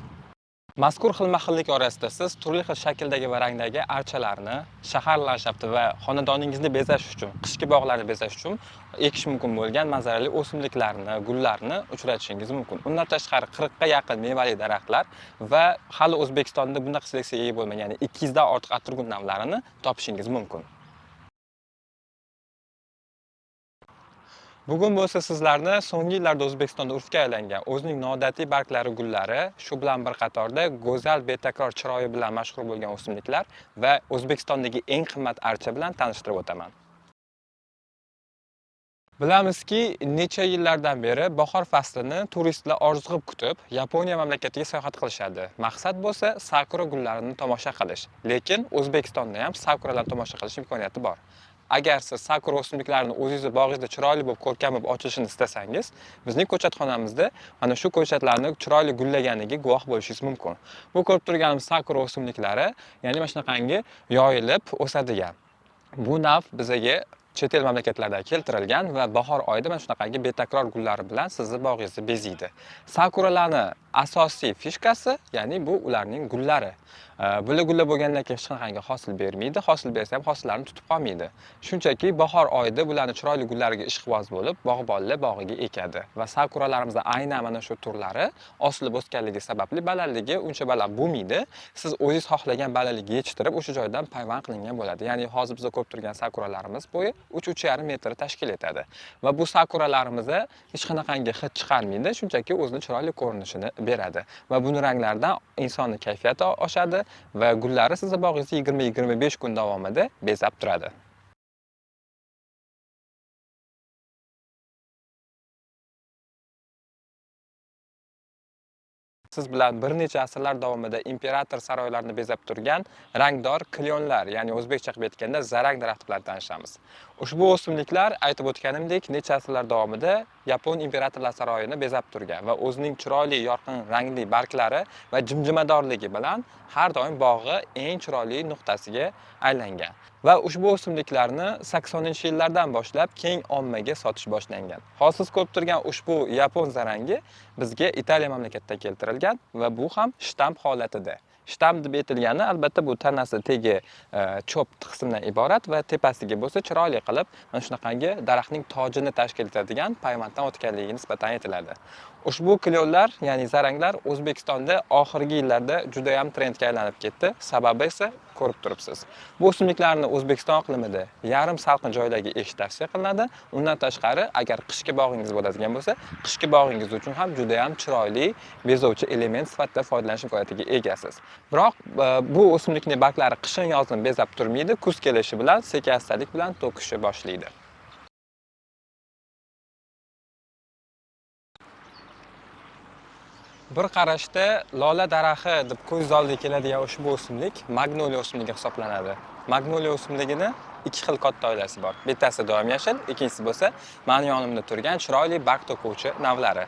Speaker 8: Mazkur xilma-xillik orasida siz turli xil shakldagi va rangdagi archalarni, shahar landshafti va xonadoningizni bezash uchun, qishki bog'larni bezash uchun ekish mumkin bo'lgan manzarali o'simliklarni, gullarni uchratishingiz mumkin. Undan tashqari 40 ga yaqin mevali daraxtlar va hali O'zbekistonda bunaqa seleksiyaga ega bo'lmagan, ya'ni 200 dan ortiq atirgul navlarini topishingiz mumkin. Bugun bo'lsa sizlarni so'nggi yillarda O'zbekistonda urfga aylangan o'zining noodatiy barglari, gullari, shu bilan bir qatorda go'zal betakror chiroyi bilan mashhur bo'lgan o'simliklar va O'zbekistondagi eng qimmat archa bilan tanishtirib o'taman. Bilamizki, necha yillardan beri bahor faslini turistlar orziqib kutib, Yaponiya mamlakatiga sayohat qilishadi. Maqsad bo'lsa sakura gullarini tomosha qilish. Lekin O'zbekistonda ham sakuralarni tomosha qilish imkoniyati bor. Agar siz sakura o'simliklarini o'zingizni bog'ingizda chiroyli bo'lib, ko'rkam bo'lib ochilishini istasangiz, bizning ko'chatxonamizda mana shu ko'chatlarni chiroyli gullaganiga guvoh bo'lishingiz mumkin. Bu ko'rib turganimiz sakura o'simliklari, ya'ni mana shunaqangi yoyilib o'sadigan. Bu nav bizaga chet el mamlakatlardan keltirilgan va bahor oyida mana shunaqangi betakror gullari bilan sizni bog'ingizni bezaydi. Sakuralarni asosiy fishkasi, ya'ni bu ularning gullari. Bular gullab bo'lgandan keyin hech qanaqangi hosil bermaydi, hosil bersa ham hosillarni tutib qolmaydi. Shunchaki bahor oyida bularni chiroyli gullariga ishqiboz bo'lib, bog'bonlar bog'iga ekadi va sakuralarimizda aynan mana shu turlari osilib o'sganligi sababli balandligi uncha baland bo'lmaydi. Siz o'zingiz xohlagan balandlikka yetishtirib, o'sha joydan payvand qilingan bo'ladi. Ya'ni hozir biz ko'rib turgan sakuralarimiz bo'yi 3-3,5 metr tashkil etadi. Va bu sakuralarimizda hech qanaqangi hid chiqarmaydi, shunchaki o'zini chiroyli ko'rinishini beradi. Va buni ranglaridan insonning kayfiyati oshadi va gullari sizni bog'ingizni 20-25 kun davomida bezab turadi. Siz bilan bir necha asrlar davomida imperator saroylarini bezab turgan rangdor klonlar, ya'ni o'zbekcha qilib aytganda zarang daraxti bilan tanishamiz. Ushbu o'simliklar aytib o'tganimdek necha asrlar davomida Yapon imperatorlar saroyini bezab turgan va o'zining chiroyli yorqin rangli barglari va jimjimadorligi bilan har doim bog'i eng chiroyli nuqtasiga aylangan. Va ushbu o'simliklarni 80-yillardan boshlab keng ommaga sotish boshlangan. Hozir siz ko'rib turgan ushbu yapon zarangi bizga Italiya mamlakatidan keltirilgan va bu ham shtamp holatida. Shtamp deb aytilgani albatta bu tanasi tegi cho'p qismdan iborat va tepasiga bo'lsa chiroyli qilib mana shunaqangi daraxtning tojini tashkil etadigan payvanddan o'tganligiga nisbatan aytiladi. Ushbu klonlar, ya'ni zaranglar O'zbekistonda oxirgi yillarda juda ham trendga aylanib ketdi. Sababi esa ko'rib turibsiz. Bu o'simliklarni O'zbekiston iqlimida yarim salqin joylarga ekish tavsiya qilinadi. Undan tashqari, agar qishki bog'ingiz bo'ladigan bo'lsa, qishki bog'ingiz uchun ham juda ham chiroyli bezovchi element sifatida foydalanish imkoniyatiga egasiz. Biroq bu o'simlikning barglari qishin yozin bezab turmaydi, kuz kelishi bilan sekin-astalik bilan to'kishni boshlaydi. Bir qarashda lola daraxti deb ko'z oldiga keladigan ushbu o'simlik magnoliya o'simligi hisoblanadi. Magnoliya o'simligini ikki xil katta oilasi bor. Bittasi doim yashil, ikkinchisi bo'lsa meni yonimda turgan chiroyli barg to'kuvchi navlari.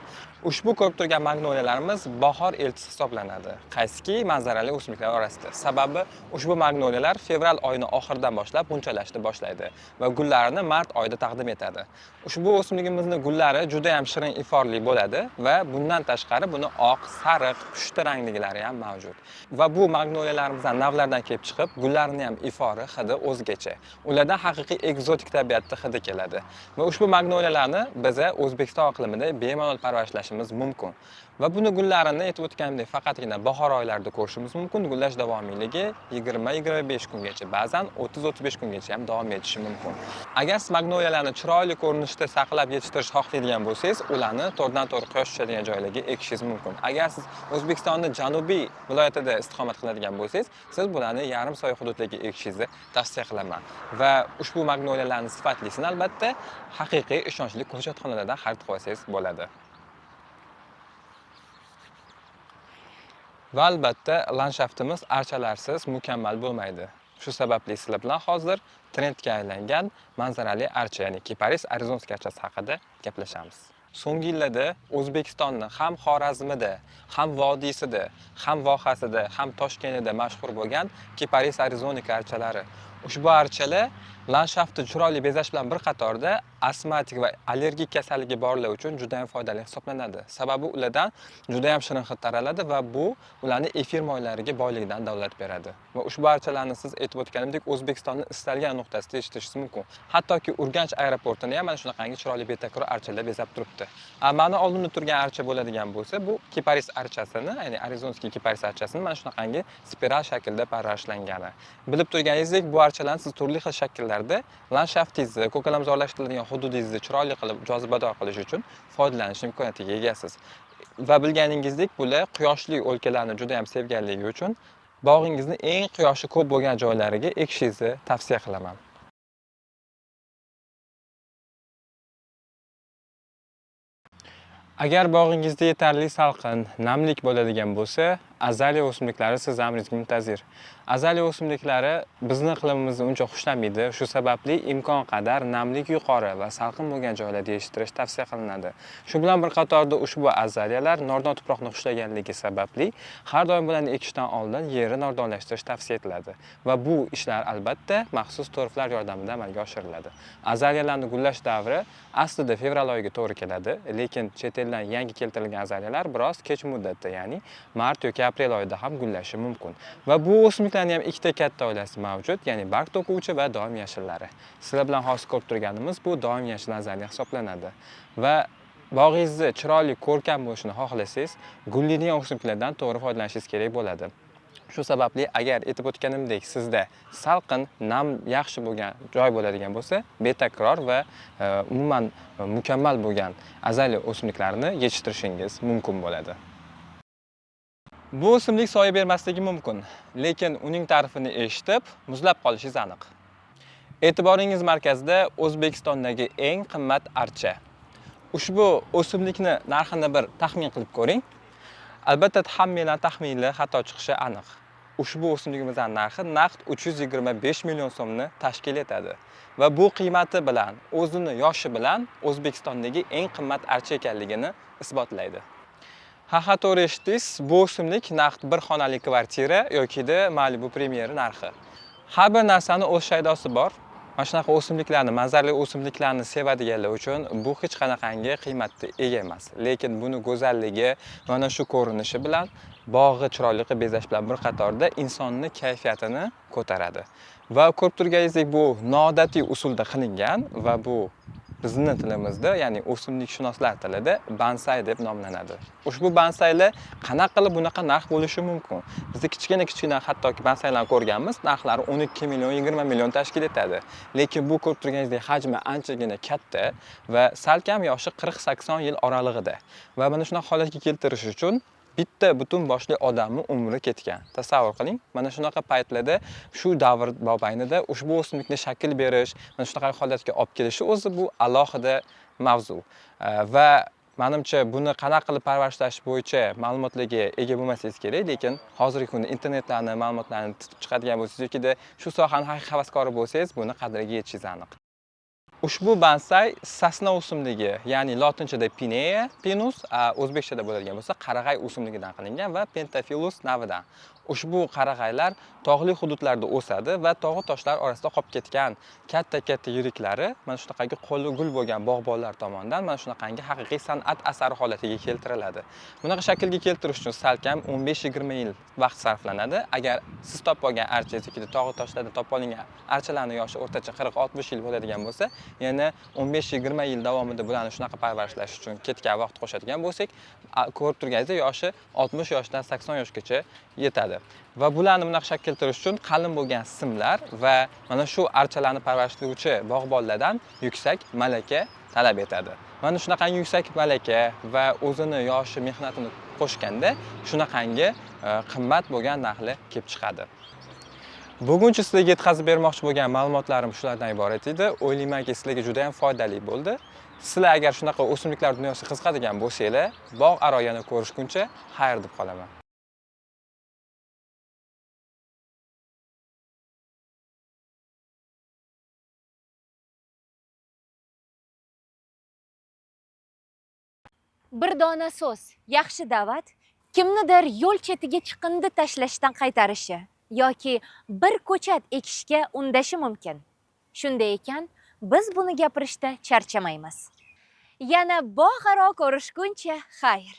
Speaker 8: Ushbu ko'rib turgan magnoliyalarimiz bahor elchisi hisoblanadi. Qaysiki manzarali o'simliklar orasida. Sababi ushbu magnoliyalar fevral oyining oxiridan boshlab g'unchalashni boshlaydi va gullarini mart oyida taqdim etadi. Ushbu o'simligimizning gullari juda ham shirin iforli bo'ladi va bundan tashqari buni oq, sariq, pushti rangliklari ham mavjud. Va bu magnoliyalarimizdan navlardan kelib chiqib, gullarini ham ifori, hidi o'zgacha. Ulardan haqiqiy ekzotik tabiatda hidi keladi. Va ushbu magnoliyalarni biz O'zbekiston iqlimida bemalol parvarishlashimiz mumkin. Va buni gullarini aytib o'tganimdek faqatgina bahor oylarida ko'rishimiz mumkin. Gullash davomiyligi 20-25 kungacha, ba'zan 30-35 kungacha ham davom etishi mumkin. Agar siz magnoliyalarni chiroyli ko'rinishda saqlab yetishtirish xohlaydigan bo'lsangiz, ularni to'g'ridan-to'g'ri quyosh tushadigan joylarga ekishingiz mumkin. Agar siz O'zbekistonning janubiy viloyatida istiqomat qiladigan bo'lsangiz, siz bularni yarim soya hududlarga ekishingizni tavsiya qilaman. Va ushbu magnoliyalarning sifatlisini albatta haqiqiy ishonchli ko'chatxonalardan xarid qilib olsangiz bo'ladi. Va albatta landshaftimiz archalarsiz mukammal bo'lmaydi. Shu sababli sizlar bilan hozir trendga aylangan manzarali archa, ya'ni Kiparis Arizonskiy archasi haqida gaplashamiz. So'nggi yillarda O'zbekistonni ham Xorazmida, ham vodiysida, ham vohasida, ham Toshkentida mashhur bo'lgan Kiparis Arizonika archalari. Ushbu archalar landshaftni chiroyli bezash bilan bir qatorda astmatik va allergik kasalligi borlar uchun juda ham foydali hisoblanadi. Sababi ulardan juda ham shirin hid taraladi va bu ularning efir moylariga boyligidan davlat beradi. Va ushbu archalarni siz aytib o'tganimdek O'zbekistonning istalgan nuqtasida yetishtirishingiz mumkin. Hattoki Urganch aeroportini ham mana shunaqangi chiroyli betakror archalar bezab turibdi. Mani oldimda turgan archa bo'ladigan bo'lsa, bu Kiparis archasini, ya'ni Arizonskiy Kiparis archasini mana shunaqangi spiral shaklda parvarishlangani. Bilib turganingizdek, bu archalarni siz turli xil shakllarda landshaftingizni, ko'kalamzorlashtirilgan hududingizni chiroyli qilib, jozibador qilish uchun foydalanish imkoniyatiga egasiz. Va bilganingizdek, bular quyoshli o'lkalarni juda ham sevganligi uchun bog'ingizni eng quyoshi ko'p bo'lgan joylariga ekishingizni tavsiya qilaman. Agar bog'ingizda yetarli salqin, namlik bo'ladigan bo'lsa, azaliya o'simliklari siz amringizga muntazir. Azaliya o'simliklari bizni iqlimimizni uncha xushlamaydi. Shu sababli imkon qadar namlik yuqori va salqin bo'lgan joylarda yetishtirish tavsiya qilinadi. Shu bilan bir qatorda ushbu azaliyalar nordon tuproqni xushlaganligi sababli har doim bularni ekishdan oldin yerni nordonlashtirish tavsiya etiladi va bu ishlar albatta maxsus torflar yordamida amalga oshiriladi. Azaliyalarni gullash davri aslida fevral oyiga to'g'ri keladi, lekin chet eldan yangi keltirilgan azaliyalar biroz kech muddatda, ya'ni mart yoki aprel oyida ham gullashi mumkin. Va bu o'simliklarning ham ikkita katta oilasi mavjud, ya'ni barg to'kuvchi va doim yashillari. Sizlar bilan hozir ko'rib turganimiz bu doim yashil azaliya hisoblanadi. Va bog'ingizni chiroyli ko'rkam bo'lishini xohlasangiz, gullaydigan o'simliklardan to'g'ri foydalanishingiz kerak bo'ladi. Shu sababli agar aytib o'tganimdek sizda salqin, nam yaxshi bo'lgan joy bo'ladigan bo'lsa, betakror va umuman mukammal bo'lgan azaliya o'simliklarini yetishtirishingiz mumkin bo'ladi. Bu o'simlik soya bermasligi mumkin, lekin uning ta'rifini eshitib muzlab qolishingiz aniq. E'tiboringiz markazida O'zbekistondagi eng qimmat archa. Ushbu o'simlikni narxini bir taxmin qilib ko'ring. Albatta, hammanglar taxminlar xato chiqishi aniq. Ushbu o'simligimizning narxi naqd 325 million so'mni tashkil etadi va bu qiymati bilan, o'zini yoshi bilan O'zbekistondagi eng qimmat archa ekanligini isbotlaydi. Ha, to'g'ri eshitdingiz. Bu o'simlik naqd bir xonali kvartira yokida Malibu Premier narxi. Har bir narsani o'z shaydosi bor. Mana shunaqa o'simliklarni, manzarali o'simliklarni sevadiganlar uchun bu hech qanaqangi qiymatga ega emas. Lekin buni go'zalligi, mana shu ko'rinishi bilan bog'i chiroyli qilib bezash bilan bir qatorda insonni kayfiyatini ko'taradi. Va ko'rib turganingizdek, bu noodatiy usulda qilingan va bu bizni tilimizda, ya'ni o'simlikshunoslar tilida bansay deb nomlanadi. Ushbu bansaylar qanaqa qilib bunaqa narx bo'lishi mumkin? Biz kichkina-kichkina hattoki bansaylarni ko'rganmiz, narxlari 12 million, 20 million tashkil etadi. Lekin bu ko'rib turganingizdek hajmi anchagina katta va salkam yoshi 40-80 yil oralig'ida. Va mana shunaqa holatga keltirish uchun bitta butun boshli odamning umri ketgan. Tasavvur qiling, mana shunaqa paytlarda shu davr mobaynida ushbu o'simlikni shakl berish, mana shunaqa holatga olib kelishi o'zi bu alohida mavzu. Va menimcha buni qanaqa qilib parvarishlash bo'yicha ma'lumotlarga ega bo'lmasangiz kerak, lekin hozirgi kunda internetlarni, ma'lumotlarni tutib chiqadigan bo'lsangiz yoki shu sohani haqiqiy havaskori bo'lsangiz, buni qadriga yetishingiz aniq. Ushbu bansay sosna o'simligi, ya'ni lotinchada Pinea pinus, o'zbekchada bo'ladigan bo'lsa qarag'ay o'simligidan qilingan va Pentaphyllus navidan. Ushbu qarag'aylar tog'li hududlarda o'sadi va tog'u toshlar orasida qolib ketgan katta-katta yiriklari mana shunaqangi qo'li gul bo'lgan bog'bonlar tomonidan mana shunaqangi haqiqiy san'at asari holatiga keltiriladi. Bunaqa shaklga keltirish uchun salkam 15-20 yil vaqt sarflanadi. Agar siz topib olgan archa yoki tog'u toshlarda topib olingan archalarning yoshi o'rtacha 40-60 yil bo'ladigan bo'lsa, yana 15-20 yil davomida bularni shunaqa parvarishlash uchun ketgan vaqt qo'shadigan bo'lsak, ko'rib turganingizdek yoshi 60 yoshdan 80 yoshgacha yetadi. Va bularni bunaqa shakl keltirish uchun qalin bo'lgan simlar va mana shu archalarni parvarishlovchi bog'bonlardan yuksak malaka talab etadi. Mana shunaqangi yuksak malaka va o'zini yoshi mehnatini qo'shganda shunaqangi qimmat bo'lgan narxlar kelib chiqadi. Buguncha sizlarga yetkazib bermoqchi bo'lgan ma'lumotlarim shulardan iborat edi. O'ylaymanki, sizlarga juda ham foydali bo'ldi. Sizlar agar shunaqa o'simliklar dunyosiga qiziqadigan bo'lsanglar, bog' aro yana ko'rishguncha xayr deb qolaman.
Speaker 1: Bir dona so'z, yaxshi da'vat kimnidir yo'l chetiga chiqindi tashlashdan qaytarishi yoki bir ko'chat ekishga undashi mumkin. Shunday ekan, biz buni gapirishda charchamaymiz. Yana bog' aro ko'rishguncha xayr.